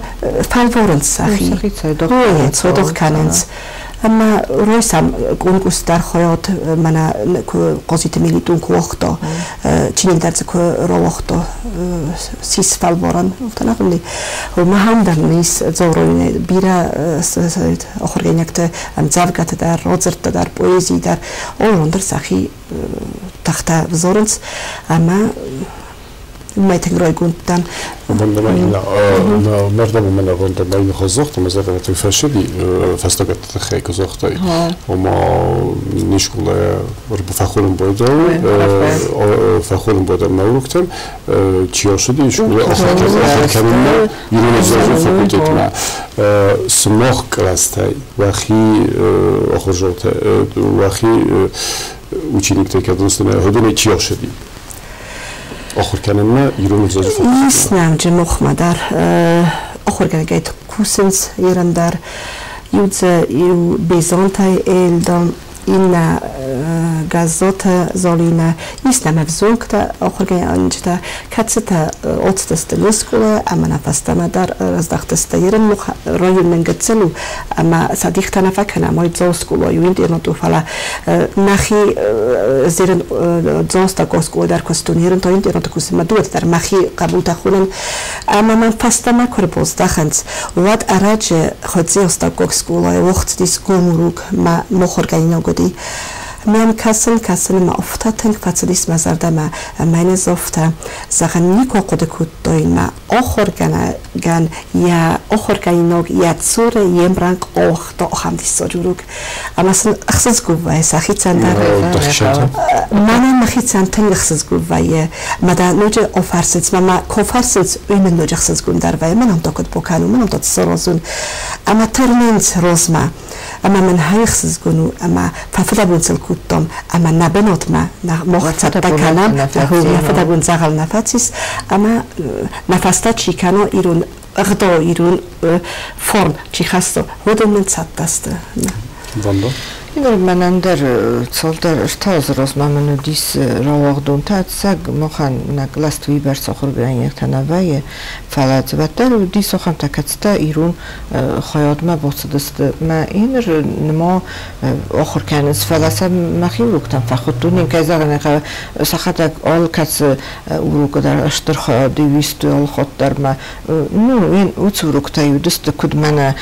фӕлварынц сӕхи. Цайдагъ кӕнынц. Ӕмӕ райсӕм конкурс дӕр хайад, мӕнӕ куы Хъазиты Мелитон куы уагъта, чиныг дӕр дзы куы рауагъта, сисфӕлварӕн, афтӕ нӕ хуынди. Махӕн дӕр нын ис Дзауы бирӕ ахуыргӕнинӕгты ӕмдзӕвгӕтӕ дӕр, радзырдтӕ дӕр, поэзи дӕр. Алыран дӕр сӕхи тыхтӕ взарынц ӕмӕ уымӕй тынг райгонд дӕн. Мӕрдӕмӕ мӕнӕ гъондӕ ма загъта, ма зӕрдӕмӕ тынг фӕцыди фӕстагӕтты тыххӕй куы загътай. Ома не скъолайӕ фӕхонын байдайы, фӕхонын байдайы мӕ уроктӕм, чи ацыди скъолайы ахуыр кӕнынмӕ ирон ӕвзаджы факультетмӕ. Сымах кълӕстӕй уӕхи ахуырзаутӕ, уӕхи учениктӕй кӕд уыдонӕй чи ацыди ахуыр кӕнынмӕ ирон ӕвзаджы факультетмӕ? Ис нӕм Джемохмӕ дӕр ахуыргӕнӕгӕй кусынц ирон дӕр. Иу дзы иу Безонтӕй Эльда, иннӕ Газзоты Золинӕ. Ис нӕм ӕвзонгтӕ ахуыргӕнджытӕ, кӕцытӕ ацыдысты не скъолайӕ ӕмӕ нӕ фӕстӕмӕ дӕр раздӕхтысты. Ирон район нын гыццыл у ӕмӕ сӕ дихтӕ нӕ фӕкӕнӕм, ай Дзауы скъолайы у интернат у, фӕлӕ нӕхи зерын Дзауы скъолайы дӕр куыстон, ирон та интернаты кусын, мӕ дыууӕты дӕр мӕхи хъӕбултӕ хонын. Ӕмӕ мӕм фӕстӕмӕ куы ӕрбаздӕхынц, уӕд ӕрӕджы Ходзеостаггаг скъолайы уагъд цыдис гом урок, мӕ мохуыргӕнинаг уыди. Мӕм кӕсын, кӕсын ӕмӕ афтӕ тынг фӕцыдис мӕ зӕрдӕмӕ, ӕмӕ йын ӕз афтӕ, зӕгъын, никуы ахъуыды кодтой, мӕ ахуыргӕнӕгӕн йӕ ахуыргӕнинаг йӕ цуры йе мрӕнхъ ауагъта ахӕм диссаджы урок. Ӕмӕ сын ӕхсызгон вӕййы сӕхицӕн дӕр. Мӕнӕн мӕхицӕн тынг ӕхсызгон вӕййы. Мӕ дӕ ноджы офӕрсынц, мӕ мӕ куы фӕрсынц, уый мын ноджы ӕхсызгондӕр вӕййы. Мӕнӕн та куыд бакӕнон, мӕнӕн та цы саразон. Ӕмӕ тырнынц размӕ. Ӕмӕ мын ӕхсызгон у, ӕмӕ фӕфыдӕбон сыл кодтам, ӕмӕ нӕ бынатмӕ мах цӕттӕ кӕнӕм, нӕ фыдӕбон дзӕгъӕл нӕ фӕцис, ӕмӕ нӕ фӕстӕ чи кӕна ирон ӕгъдау, ирон форм чи хӕсса, уыдон нын цӕттӕ сты. Ванда? Инер мӕнӕн дӕр цалдӕр ӕртӕ размӕ мын уыдис рауагъдонтӕ, ӕцӕг махӕн нӕ кълӕсты уыйбӕрц ахуыргӕнинӕгтӕ нӕ вӕййы, фӕлӕ уӕддӕр уыдис ахӕмтӕ, кӕцытӕ ирон хайадмӕ бацыдысты. Мӕ инер нырма ахуыр кӕнынц, фӕлӕ сӕ мӕхи уроктӕм фӕхуыдтон. Кӕй зӕгъын ӕй хъӕуы, сӕхӕдӕг алкӕцы урокы дӕр стыр хайады уистой алхатт дӕр мӕ ну, уыцы уроктӕ уыдысты куыд мӕнӕ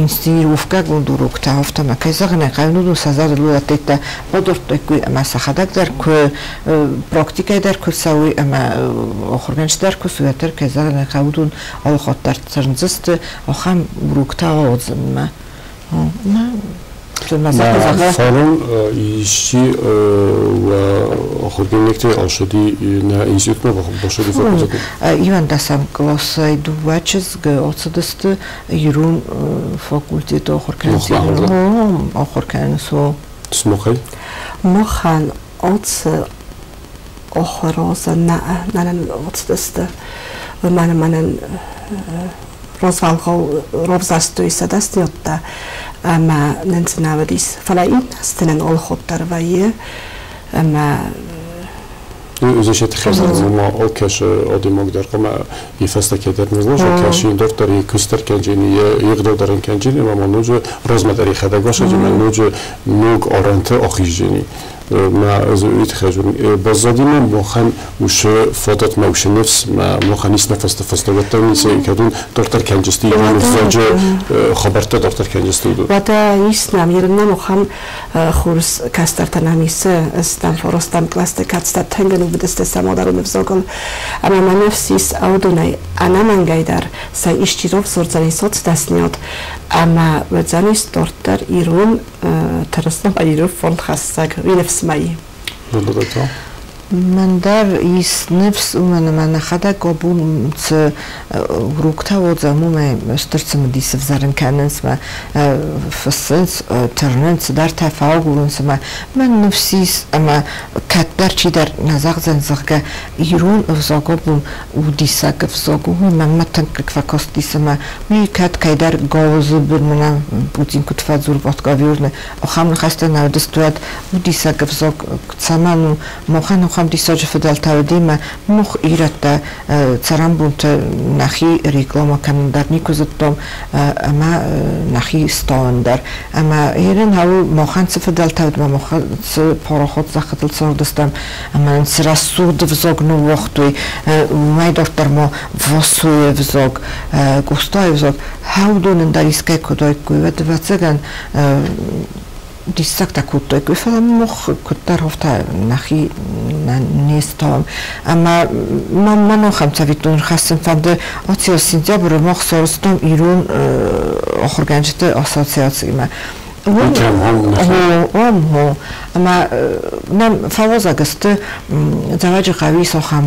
инсценировкӕгонд уроктӕ, афтӕ ма, кӕй зӕгъын ӕй хъӕуы, уыдон сӕ зӕрдыл уыдӕттӕ бадардтой ӕмӕ сӕхӕдӕг дӕр куы практикӕйы дӕр куы цӕуой ӕмӕ ахуыргӕнджытӕ дӕр куы цӕуой, уӕддӕр, кӕй зӕгъын ӕй хъӕуы, уыдон алыхатт дӕр цӕрдзысты ахӕм уроктӕ ауадзынмӕ. Фарон исчи ахуыргӕнинӕгтӕй ӕрсыди нӕ институтмӕ башыди факультетмӕ? Иуӕндӕсӕм къласӕй дыууӕ чызгы ацыдысты ирон факультеты ахуыр кӕнынц. Ахуыр кӕнынц. Смохӕй? Махӕн ацы ахуыразы нӕ ацыдысты. Мӕнӕн развӕлгъау равзӕрстой сӕ дӕсныйӕдтӕ ӕмӕ нын цы нӕ уыдис. Фӕлӕ иннӕ нын алыхатт дӕр вӕййы ӕмӕ Өзеше тхезар алкӕсы адӕймаг дӕр хъуамӕ йӕ фӕстӕ кӕддӕр ныгъуыза, кӕсы йын дарддӕр йӕ куыст дӕр кӕнджын, йӕ егъдау дӕр ын кӕнджын, ӕмӕ ма ноджы размӕ дӕр йӕхӕдӕг басаджы, ӕмӕ ноджы ног арӕнты ахизджыни. Мӕ уый тыххӕй дзурын. Баззади мӕ махӕн уыцы фадат, мӕ уыцы ныфс, мӕ махӕн ис нӕ фӕстӕ фӕстӕгӕттӕ ницы кӕдон дарддӕр кӕнджысты, ирон ӕвзаджы хабӕрттӕ дарддӕр кӕнджысты уыдон. Уӕдӕ ис нӕм, ирон нӕм хорз кӕстӕртӕ нӕм ис, стӕм фарастӕм кълӕсты, кӕцытӕ тынг ӕнувыд сты сӕ мадӕлон ӕвзагыл. Ӕмӕ мӕ ныфс ис, уыдонӕй ӕнӕмӕнгӕй дӕр сӕ исчи равзардзӕнис ацы дӕсныйад ӕмӕ уыдзӕнис дарддӕр ирон тырыса, ирон фарнхӕссӕг, уый ныфс мӕ и. Мӕн дӕр ис ныфс, уымӕн ӕмӕ нӕхӕдӕг абон цы уроктӕ уадзӕм, уымӕй стыр цымыдис ӕвзӕрын кӕнынц мӕ фыссынц, тырнынц, цыдӕртӕ фӕагурынц ӕмӕ мӕн ныфс ис, ӕмӕ кӕддӕр чидӕр нӕ зӕгъдзӕн, зӕгъгӕ, ирон ӕвзаг абон у диссаг ӕвзаг у, уый мӕнмӕ тынг хъыг фӕкастис ӕмӕ уый кӕд кӕйдӕр гауызы бын мӕнӕ Путин куыд фӕдзуры Батгавиорны, ахӕм ныхӕстӕ нӕ уыдысты, уӕд у диссаг ӕвзаг цӕмӕн у, махӕн ахӕм диссаджы фыдӕлтӕ уыди ӕмӕ мах ирӕттӕ цӕрӕнбонты нӕхи реклама кӕнын дӕр никуы зыдтам ӕмӕ нӕхи стауын дӕр. Ӕмӕ ерын хъӕуы махӕн цы фыдӕлтӕ уыд ӕмӕ махӕн цы парахат зӕххытыл цардыстӕм ӕмӕ нын цы рӕсугъд ӕвзаг ныууагътой, уымӕй дарддӕр ма Вассойы ӕвзаг, Къостайы ӕвзаг, уыдонӕн дӕр искӕй куы уыдаиккой, уӕд, ӕвӕццӕгӕн, диссӕгтӕ кодтаиккой, фӕлӕ мах куыддӕр афтӕ нӕхи не стауӕм. Ӕмӕ мӕн ахӕм цӕвиттон ӕрхӕссын фӕнды, аци аз сентябры мах сарӕзтам ирон ахуыргӕнджыты ассоциациимӕ. Ӕмӕ нӕм фӕуазӕг сты Дзӕуӕджыхъӕуы ис ахӕм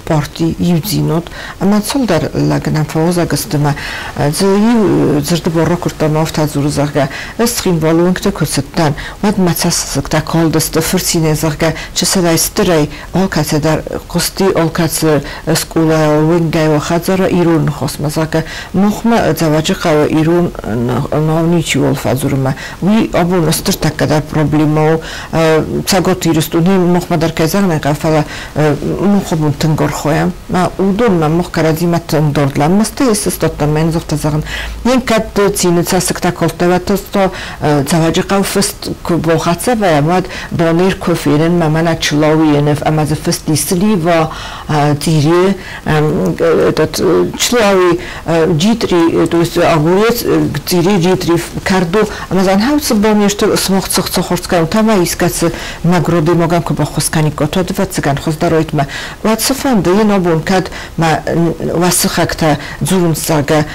парти Иудзинад, ӕмӕ цалдӕр лӕг нӕм фӕуазӕг сты ӕмӕ дзы иу дзырды бар ракуырдта ӕмӕ афтӕ дзуры, зӕгъгӕ, ӕз Цхинвалы уынгты куы цыдтӕн, уӕд мӕ цӕссыгтӕ калдысты фырцинӕй, зӕгъгӕ, чысылӕй стырӕй алкӕцыдӕр хъуысти алкӕцы скъолайы уынгӕй хӕдзары ирон ныхасмӕ, зӕгъгӕ, махмӕ Дзӕуӕджыхъӕуы ирон нау ничиуал фӕдзуры ӕмӕ уый абон стыр тӕккӕ дӕр проблемӕ у Цӕгат Ирыстоны махмӕ дӕр кӕй зӕгъын ӕй хъӕуы, фӕлӕ мах абон тынг архайӕм. Уыдонмӕ мах кӕрӕдзимӕ тынг дард лӕммӕстӕй сыстадтам, мӕн афтӕ зӕгъын. Не кӕд цины цӕссыгтӕ калдта, уӕд та Дзӕуӕджыхъӕуы фыст куы бахӕццӕ вӕййӕм, уӕд банер куы фенын мӕ мӕнӕ Чылауийы ӕмӕ дзы фыст и слива, тире, этот Члауи, джитри, то есть огурец, тире, джитри, кӕрдо, ӕмӕ зан хауцы банерты смох цых цыхорц кӕнын, та искӕцы мӕгуыр куы баххуыс кӕниккат, уӕд ӕвӕццӕгӕн хуыздӕр уаид. Уӕд цыфӕнды йын абон кӕд мӕ уӕ сыхӕгтӕ дзурынц, зӕгъгӕ,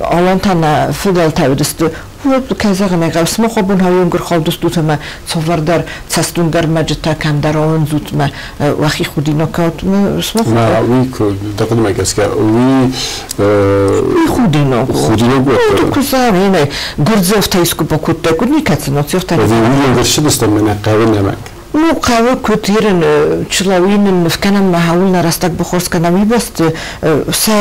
алантӕ нӕ фыдӕлтӕ уыдысты, уӕд, кӕй зӕгъын ӕй хъӕуы, сымах абон хауӕнгуыр хаудыстут ӕмӕ цавӕрдӕр цӕстуынгӕрмӕджытӕ кӕмдӕр ауындзут мӕ уӕхи худинаг кӕнут. Сымах Уый куы дӕ хъуыдымӕ гӕсгӕ, уый уый худинаг у. Худинаг у. Куы зӕгъын, гуырдзы афтӕ искуы бакодтай, куыд никӕцы наци афтӕ. Уый ӕнгӕрсыдыстӕм мӕнӕ хъӕуы нӕмӕг. Ну, хъӕуы куыд ирын чылауинын ныв кӕнӕм ма хауыл нӕ рӕстӕг бахорз кӕнӕм, уый бӕсты сӕ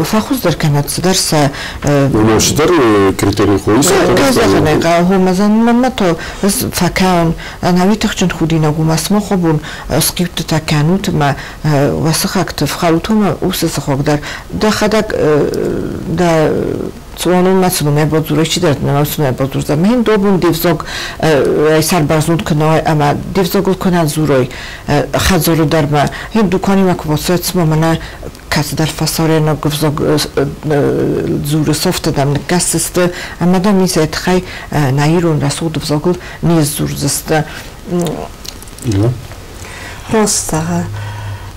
фӕхуыздӕр кӕнӕд цыдӕр сӕ. Ну, цыдӕр критерий хойы. Кӕй зӕгъын ӕй хъӕуы, мӕзӕн мӕнмӕ то ӕз фӕкӕуын, ӕнӕуи тыхджын худинаг у, ма смох бон схъиудтытӕ кӕнут ӕмӕ уӕ сыхӕгты фхӕрут, ӕмӕ уыцы сыхаг дӕр дӕхӕдӕг дӕ цуанонмӕ цунумӕ бадзурай, чидӕр нӕмӕ цунумӕ бадзурдзӕн. Мӕн добун де взаг сӕрбӕрзонд куы нӕ уай ӕмӕ де взагыл куы нӕ дзурой хӕдзары дӕр ма, хин дуканимӕ куы бацӕуай, цыма мӕнӕ кӕцыдӕр фӕсарӕйнаг ӕвзаг дзуры, софтӕ дӕм ныккӕсдзысты ӕмӕ дӕм ницӕй тыххӕй нӕ ирон рӕсугъд ӕвзагыл не сдзурдзысты. Раст зӕгъы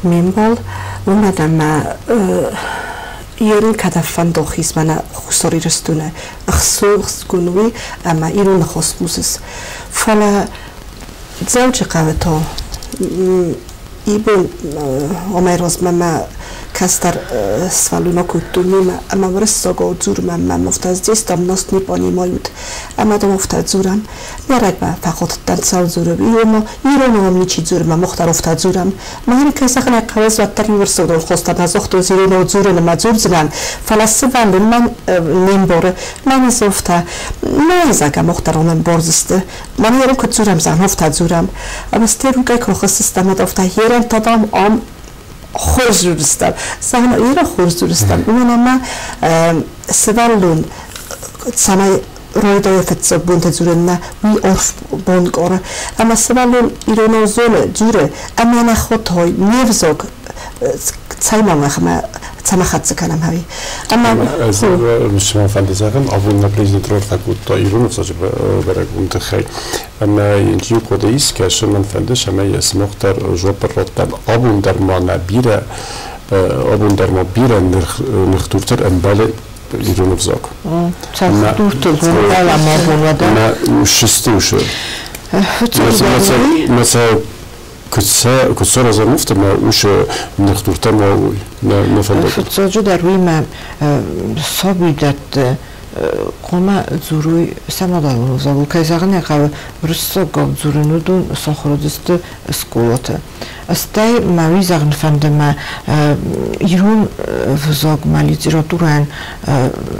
ме мбал, уымӕн ӕмӕ ирон кӕдӕффӕндохис мӕнӕ Хуссар Ирыстоны ӕхсызгон уый ӕмӕ ирон ныхас хъусыс. Фӕлӕ Дзӕуджыхъӕуы та ибон омӕй размӕ мӕ кӕстӕр сывӕллон акодтон мемӕ ӕмӕ уырыссагау дзурмӕ мӕм афтӕ здесь там нас не понимают ӕмӕ дам афтӕ дзурӕм. Нӕрӕгмӕ фӕхъуыдтӕн цӕл дзуры ироно, ироно ничи дзуры мӕ мухтар афтӕ дзурӕм. Мӕн кӕй зӕгъын ӕй хъӕуы, уӕддӕр иуырсыгъдон хостӕ нӕ загътон иронау дзурын ӕмӕ дзурдзынӕн, фӕлӕ сывӕллон мӕн не мбары, мӕн афтӕ нӕ зӕгъӕм мухтарон ӕмбардзысты. Мӕн ерын куыд дзурӕм, зӕгъын афтӕ дзурӕм. Ӕмӕ стӕй рукъӕй куы хӕссыстӕм, уӕд афтӕ ерӕн тадам ам хорз дзурдзыстӕм. Зӕгъын, ерын хорз дзурдзыстӕм, уымӕн ӕмӕ сывӕллон цӕмӕй райдайа фыццаг бонтӕ дзурын нӕ, уый арф бонкъоры. Ӕмӕ сывӕллон иронау зоны, дзуры, ӕмӕ нӕ хотой, не взаг цӕй ма махмӕ цӕмӕ хӕццӕ кӕнӕм ӕви. Ӕмӕ Мсымӕ фӕнды зӕгъын, абон нӕ президент рарфӕ кодта ирон ӕвзаджы бӕрӕгбоны тыххӕй. Ӕмӕ йын иу хъуыды ис, кӕсы мӕн фӕнды, цӕмӕй йӕ сымах дӕр жуапп раттам. Абон дӕр ма нӕ бирӕ, абон дӕр ма бирӕ ныхдуртӕ ӕмбӕлы ирон ӕвзаг. Цӕхдуртыл гъомбӕл ӕма бон уӕдӕ. Ӕмӕ сысты усы. Мӕ куыд саразӕм уфтӕ мӕ усы ныхдуртӕ ма уой нӕ фӕндаг. Фыццаджыдӕр уый мӕ сабидӕтты хъуамӕ дзурой сӕ мадӕлон ӕвзагыл. Кӕй зӕгъын ӕй хъӕуы, уырыссагау дзурын уыдон сахуыр уыдысты скъолаты. Стӕй мӕ уый зӕгъын фӕнды мӕ ирон ӕвзагмӕ литературӕйӕн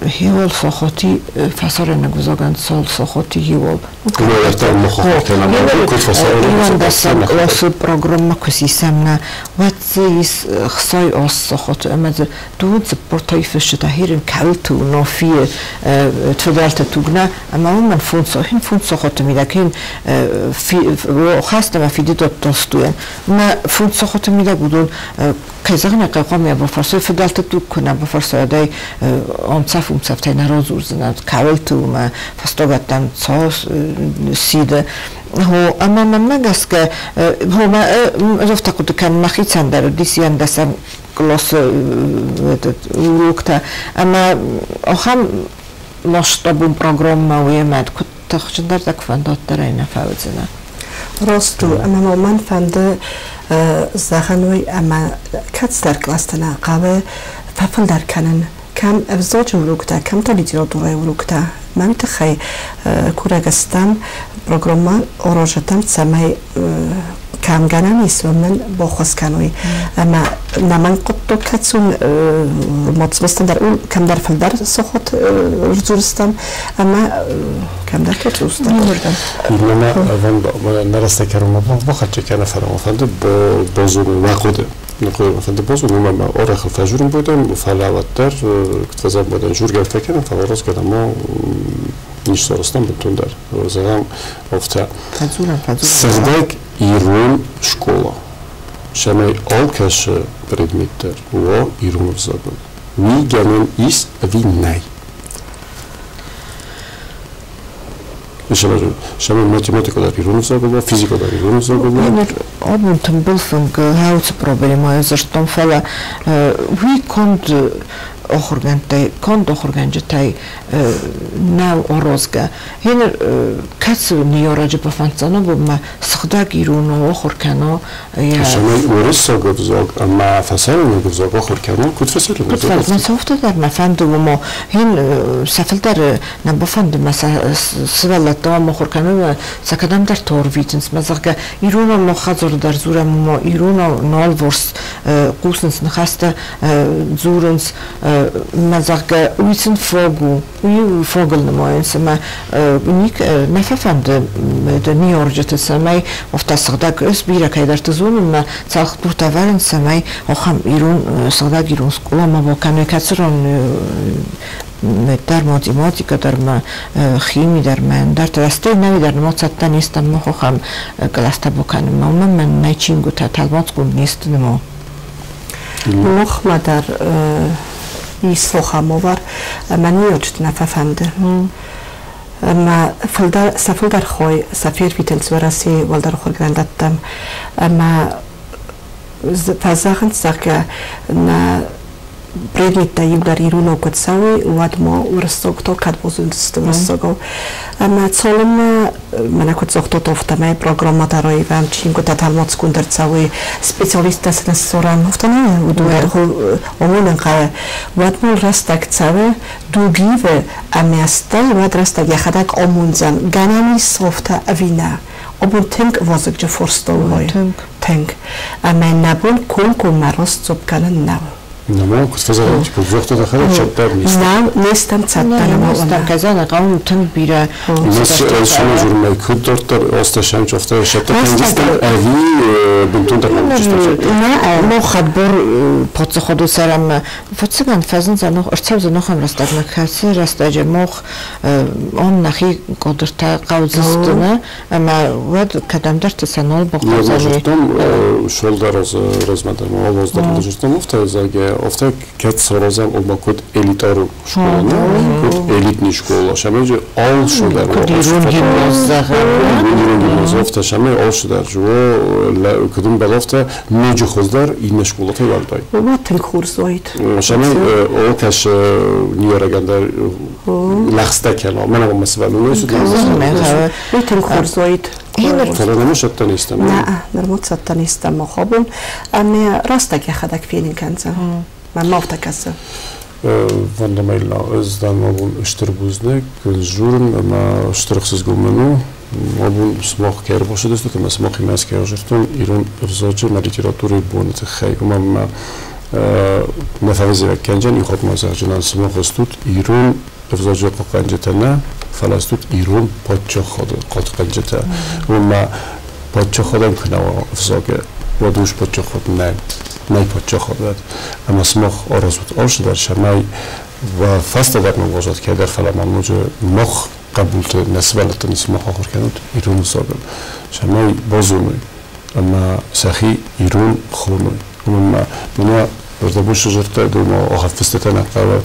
хиуыл сахати фӕсарӕйнаг ӕвзагӕн цал сахати хиуыл. Иуӕндӕсӕм къласы программӕ куы сисӕм нӕ, уӕд дзы ис 68 сахаты ӕмӕ дзы дыууын цыппортӕй фысджытӕ хирын кӕуылты у Нафийы фыдӕлты туг нӕ, ӕмӕ уымӕн фондз сахаты мидӕг хин хаст ӕмӕ фидыдот Толстойӕн. Мӕ 5 сахаты мидӕг уыдон, кӕй зӕгъын ӕй хъӕуы, хъуамӕ бафӕрсой, фыдӕлты туг куы нӕ бафӕрсой, уӕд ӕмцӕф-умцӕфтӕй нӕ радзурдзынӕ, кӕуылты у мӕ фӕстагӕттӕм цас сиды. Хо, ӕмӕ мӕнмӕ гӕсгӕ, хо, мӕ ӕз афтӕ хъуыды кӕнын, мӕхицӕн дӕр уыдис иуӕндӕсӕм къласы уроктӕ, ӕмӕ ахӕм масштабон программӕ уемӕ куыд тыхджындӕр дӕ куы фӕндаддӕр ӕй нӕ фӕуыдзынӕ. Раст у, ӕмӕ ма мӕн фӕнды зӕгъын уый, ӕмӕ кӕцыдӕр кълӕсты нӕ хъӕуы фӕфылдӕр кӕнын кӕм ӕвзаджы уроктӕ, кӕм та литературӕйы уроктӕ. Мӕн тыххӕй курӕг стӕм программӕ аразӕтӕм, цӕмӕй кӕм гӕнӕн ис, уымӕн баххуыс кӕной. Ӕмӕ нӕмӕнг хъуыддаг кӕцун моцмыстӕн дӕр кӕмдӕр фылдӕр сахат рдзурстӕм ӕмӕ кӕмдӕр та цъусдӕр. Иннӕ нӕ кӕронмӕ бахӕццӕ кӕнӕ фӕлӕ фӕнды базонын мӕ хъуыды. Фӕнды базонын ӕмӕ арӕх фӕжурын байдӕм, фӕлӕ уӕддӕр куыд фӕзӕгъын байдӕм, жургӕ фӕкӕнӕм, фӕлӕ разгӕдӕм ницы сарӕзтам бынтондӕр. Зӕгъӕм, афтӕ. Фӕдзурӕм, фӕдзурӕм. Сыгъдӕг ирон скъола. Цӕмӕй алкӕцы предмет дӕр уа ирон ӕвзагыл. Уый гӕнӕн ис ӕви нӕй? Цӕмӕй математикӕ дӕр ирон ӕвзагыл уа, физикӕ дӕр ирон ӕвзагыл уа. Ныр абон тымбыл фынг хауцы проблемӕйы дзырдтон, фӕлӕ уый конд ахуыргӕндтӕй, канд ахуыргӕнджытӕй нӕу аразгӕ. Гъеныр кӕцы ныййарӕджы бафӕнддзӕн абонмӕ сыгъдӕг иронау ахуыр кӕна йӕ Цӕмӕй уырыссаг ӕвзаг ӕмӕ фӕсарӕйнаг ӕвзаг ахуыр кӕна, куыд фӕсарӕйнаг Куыд ӕвзаг, фӕнды, афтӕ. мӕ афтӕ дӕр мӕ фӕнды, ома хин сӕ фылдӕр нӕ бафӕнды мӕ сӕ сывӕллӕтты ам ахуыр кӕнын, сӕ кӕдӕмдӕр торвитынц, мӕ зӕгъгӕ, иронау мах хӕдзары дӕр дзурӕм, ома иронау нал ворс хъусынц ныхӕстӕ, дзурынц, мӕ зӕгъгӕ, уый сын фаг у, уый фагыл нымайынц ӕмӕ нӕ фӕфӕнды ныййарджыты, цӕмӕй афтӕ сыгъдӕг ӕз бирӕ кӕйдӕрты зонын, мӕ цӕлхдуртӕ ӕвӕрынц, цӕмӕй ахӕм ирон сыгъдӕг ирон скъоламӕ бакӕной, кӕцы ран дӕр математикӕ дӕр ма хими дӕр ма ӕндӕртӕ стӕй нӕуи дӕр нымад цӕттӕ не стӕм мах ахӕм кълӕстӕ бакӕнынмӕ, уымӕн мӕн нӕ чингуытӕ тӕлмацгонд не сты нымад. Махмӕ дӕр ис ахӕм уавӕр, ӕмӕ ныййарджыты нӕ фӕфӕнды. Ӕмӕ фылдӕр, сӕ фылдӕр хай сӕ фервитынц Уӕрӕсейы уӕлдӕр ахуыргӕнӕндӕттӕм. Ӕмӕ фӕзӕгъынц, зӕгъгӕ, нӕ предметтӕ иугӕр иронау куы цӕуой, уӕд ма уырыссагтау кӕд базондзысты уырыссагау. Ӕмӕ цалынмӕ мӕнӕ куыд загътат, афтӕмӕй программӕтӕ раивӕм, чингуытӕ тӕлмацгонд ӕрцӕуой, специалисттӕ сын ссарӕм, афтӕ нӕ, уыдон амонын хъӕуы. Уӕд мыл рӕстӕг цӕуы, дуг ивы, ӕмӕ стӕй уӕд рӕстӕг йӕхӕдӕг амондзӕн, гӕнӕн ис афтӕ ӕви нӕ. Абон тынг вазыгджын фарста у Тынг. Тынг. Ӕмӕ нӕ бон комкоммӕ раст дзуапп кӕнын нӕу. Нӕма, куыд фӕзӕгъӕм, типа, дзуӕхтӕ дӕхӕдӕг цӕттӕ не стӕм. Нӕу, не стӕм цӕттӕ нӕма. Стӕм кӕзӕн хъӕуы тынг бирӕ. Сумӕ куыд дарддӕр азтӕ афтӕ цӕттӕ кӕндзыстӕм ӕви бынтондӕр нӕ уыдзыстӕм цӕттӕ? Мах хӕдбар паддзахады цӕрӕм. Фыццагӕн фӕзындзӕн, ӕрцӕудзӕн ахӕм рӕстӕгмӕ, кӕцы рӕстӕджы мах ам нӕхи кадртӕ хъӕудзысты, нӕ? Ӕмӕ уӕд кӕдӕмдӕрты сӕ нал бахъӕудзӕни. Зыдтам шолдар размӕ дӕр ма алвоз дӕр зыдтам афтӕ, зӕгъгӕ, афтӕ кӕд саразӕм, ома куыд элитарон школа, нӕ? Куыд элитный школа, сӕмӕджы алшыдӕр Куыд ирон гимназ, зӕгъӕм. Ирон гимназ, афтӕ сӕмӕй алшыдӕр жуо, куыд ӕмбӕлы, афтӕ ноджы хуыздӕр иннӕ скъолатӕй уӕлдай. Уӕд тынг хорз уаид. Сӕмӕй алкӕс ныййарӕгӕн дӕр лӕгъстӕ кӕна, мӕнӕ мӕ сывӕллон Уый тынг хорз уаид. Фӕлӕ нырма цӕттӕ не стӕм. Нӕ, нырма цӕттӕ не стӕм мах абон. Ӕмӕ рӕстӕг йӕхӕдӕг фенын кӕндзӕн. Мӕнмӕ афтӕ кӕсы. Вандамайла, ӕз дӕн абон стыр бузныг, дзурын ӕмӕ стыр ӕхсызгон мын у. Абон сымах кӕй ӕрбацыдыстут ӕмӕ сымахимӕ ӕз кӕй ӕвзӕрстон ирон ӕвзаджы ӕмӕ литературӕйы боны тыххӕй. Уымӕн ӕмӕ нӕ фӕвзӕрӕг кӕнджӕн иу хатт ма зӕгъджынӕн, сымах стут ирон ӕвзаджы хъахъхъӕнджытӕ нӕ, фӕлӕ стут ирон паддзахады хъахъхъӕнджытӕ. Уымӕ паддзахадӕн куы нӕ уа ӕвзагы, уӕд ус паддзахад нӕй, нӕй паддзахад уӕд. Ӕмӕ сымах аразут алцыдӕр, цӕмӕй уӕ фӕстӕдӕр ныууадзат кӕйдӕр, фӕлӕ ма ноджы мах хъӕбулты, нӕ сывӕллӕтты сымах ахуыр кӕнут ирон ӕвзагыл, цӕмӕй базоной ӕмӕ сӕхи ирон хоной. Уымӕн ӕмӕ мӕнӕ зӕрдӕбусы зӕрдӕ ма ахӕм фыстытӕ нӕ хъӕуы,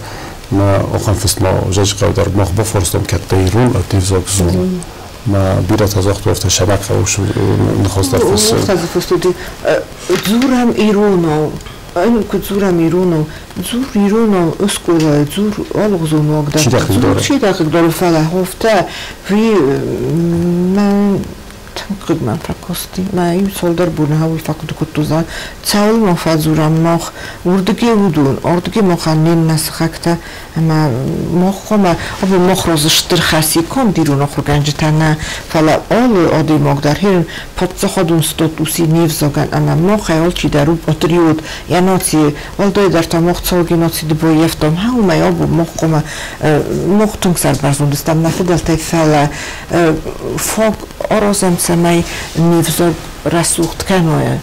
ма ахӕм фыст ма зӕджы дӕр мах бафарстам, кӕд дӕ ирон ӕвзаг зоны. Ма бирӕтӕ загътой, афтӕ сӕмӕг хъӕуы ныхас дӕр фыссы. Дзурӕм иронау, куыд дзурӕм иронау, дзур иронау скъолайы, дзур алыгъуызон уагдӕтты, дзур чи дӕ хъыгдары, фӕлӕ афтӕ уый мӕн тынг хъыг мӕм фӕкасти. Мӕ иу цалдӕр боны уый фӕхъуыды кодтон, цӕуыл ма фӕдзурӕм мах, уырдыгӕй уыдон, ардыгӕй махӕн не ннӕ сыхӕгтӕ ӕмӕ мах хъуамӕ абон мах разы стыр хӕс и канд ирон ахуыргӕнджытӕ нӕ, фӕлӕ алы адӕймаг дӕр херын паддзахадон статуси не взагӕн ӕмӕ махӕй алчидӕр у патриот йӕ нацийы, уӕлдайдӕр та мах цал геноциды баййӕфтам, уымӕй абон мах хъуамӕ мах тынг сӕрбӕрзонд стӕм нӕ фыдӕлтӕй, фӕлӕ фаг аразӕм, цӕмӕй не взаг рӕсугъд кӕной.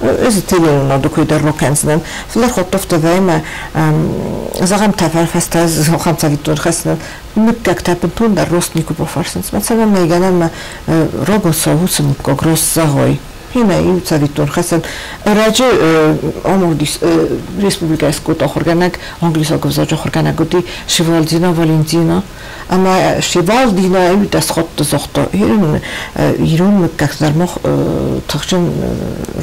Ez телеуынады дӕр ракӕндзынӕн. Фылдӕр хатт афтӕ вӕййы, ӕмӕ зӕгъӕм, тӕфӕрфӕстӕ ахӕм цӕвиттон хӕссынӕн мыггӕгтӕ бынтондӕр рост никуы бафӕрсынц. Мӕ цӕмӕн нӕй гӕнӕн, мӕ рагацау уыцы мыггаг рост зӕгъой. Хинӕ иу цӕвиттон хӕссӕн. Ӕрӕджы амардис республикӕйы скъоты ахуыргӕнӕг, англисаг ӕвзаджы ахуыргӕнӕг уыди Шевальдина Валентина. Ӕмӕ Шевалдина иу дӕс хатты хатты загъта, ирон мыггаг дӕр мах тыхджын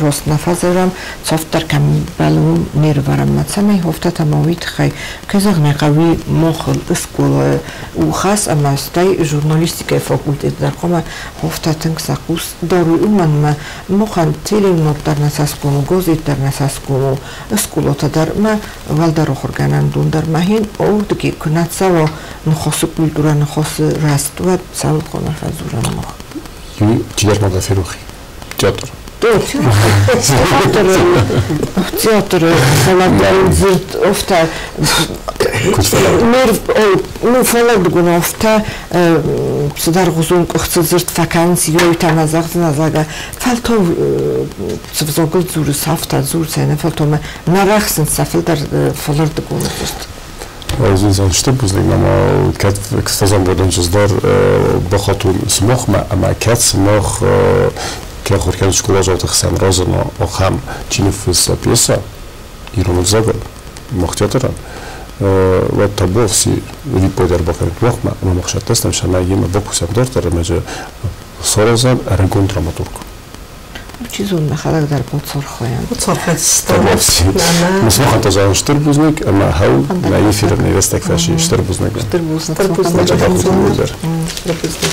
рост нӕ фӕдзӕрӕм, цавддӕр кӕм бӕлы, уым не рвӕрӕм ма цӕмӕй хофтӕ ӕмӕ уый тыххӕй, кӕй зӕгъын ӕй хъӕуы, мохыл скъолайы у хӕс ӕмӕ стӕй журналистикӕйы факультет дӕр хъуамӕ хофтӕ тынг сӕ хъус дарой, уымӕн ӕмӕ махӕн телеуынад дӕр нӕ цӕсгом у, газет дӕр нӕ цӕсгом у, скъолатӕ дӕр ма уӕлдӕр ахуыргӕнӕндон дӕр ма хин уырдыги куы нӕ цӕуа ныхасы культурӕ, ныхасы рӕзт, уӕд цӕуыл хъуамӕ фӕдзурӕм мах? Чидӕр ма дӕ ферох и. Театр. Театры фӕлӕггонд офтӕ ну фӕлӕггон офтӕ цыдӕргъуызон къуыхцы дзырд фӕкӕнынц ёйтӕ нӕ зӕгъдзынӕ, зӕгъгӕ, фӕлтау цы взагыл дзурыс, афтӕ дзур, цӕй фӕлтау мӕ нӕ рӕхсынц сӕ фылдӕр фӕлӕрдыгон дзырд. Стыр бузныг ӕмӕ кӕд фӕзӕмбӕлдӕн дӕр бахатун сымахмӕ ӕмӕ кӕд сымах кӕхуыр кӕнын скъоладзауты хсӕн разына ахӕм чи ныффысса пьесӕ ирон ӕвзагыл мах театрӕн, уӕд табуафси виппой дӕр бакӕнут махмӕ ӕмӕ мах сӕттӕстӕм, цӕмӕй йемӕ бакусӕм дарддӕр ӕмӕ дзы саразӕм ӕрыгон драматург. Чи зоны, мӕхӕдӕг дӕр бацархайӕм. Табуафси. Сымахӕн та зӕгъын стыр бузныг ӕмӕ хау нӕ эфиры нӕ рӕстӕг фӕци. Стыр бузныг. Стыр бузныг. Стыр бузныг. Стыр бузныг. Стыр бузныг.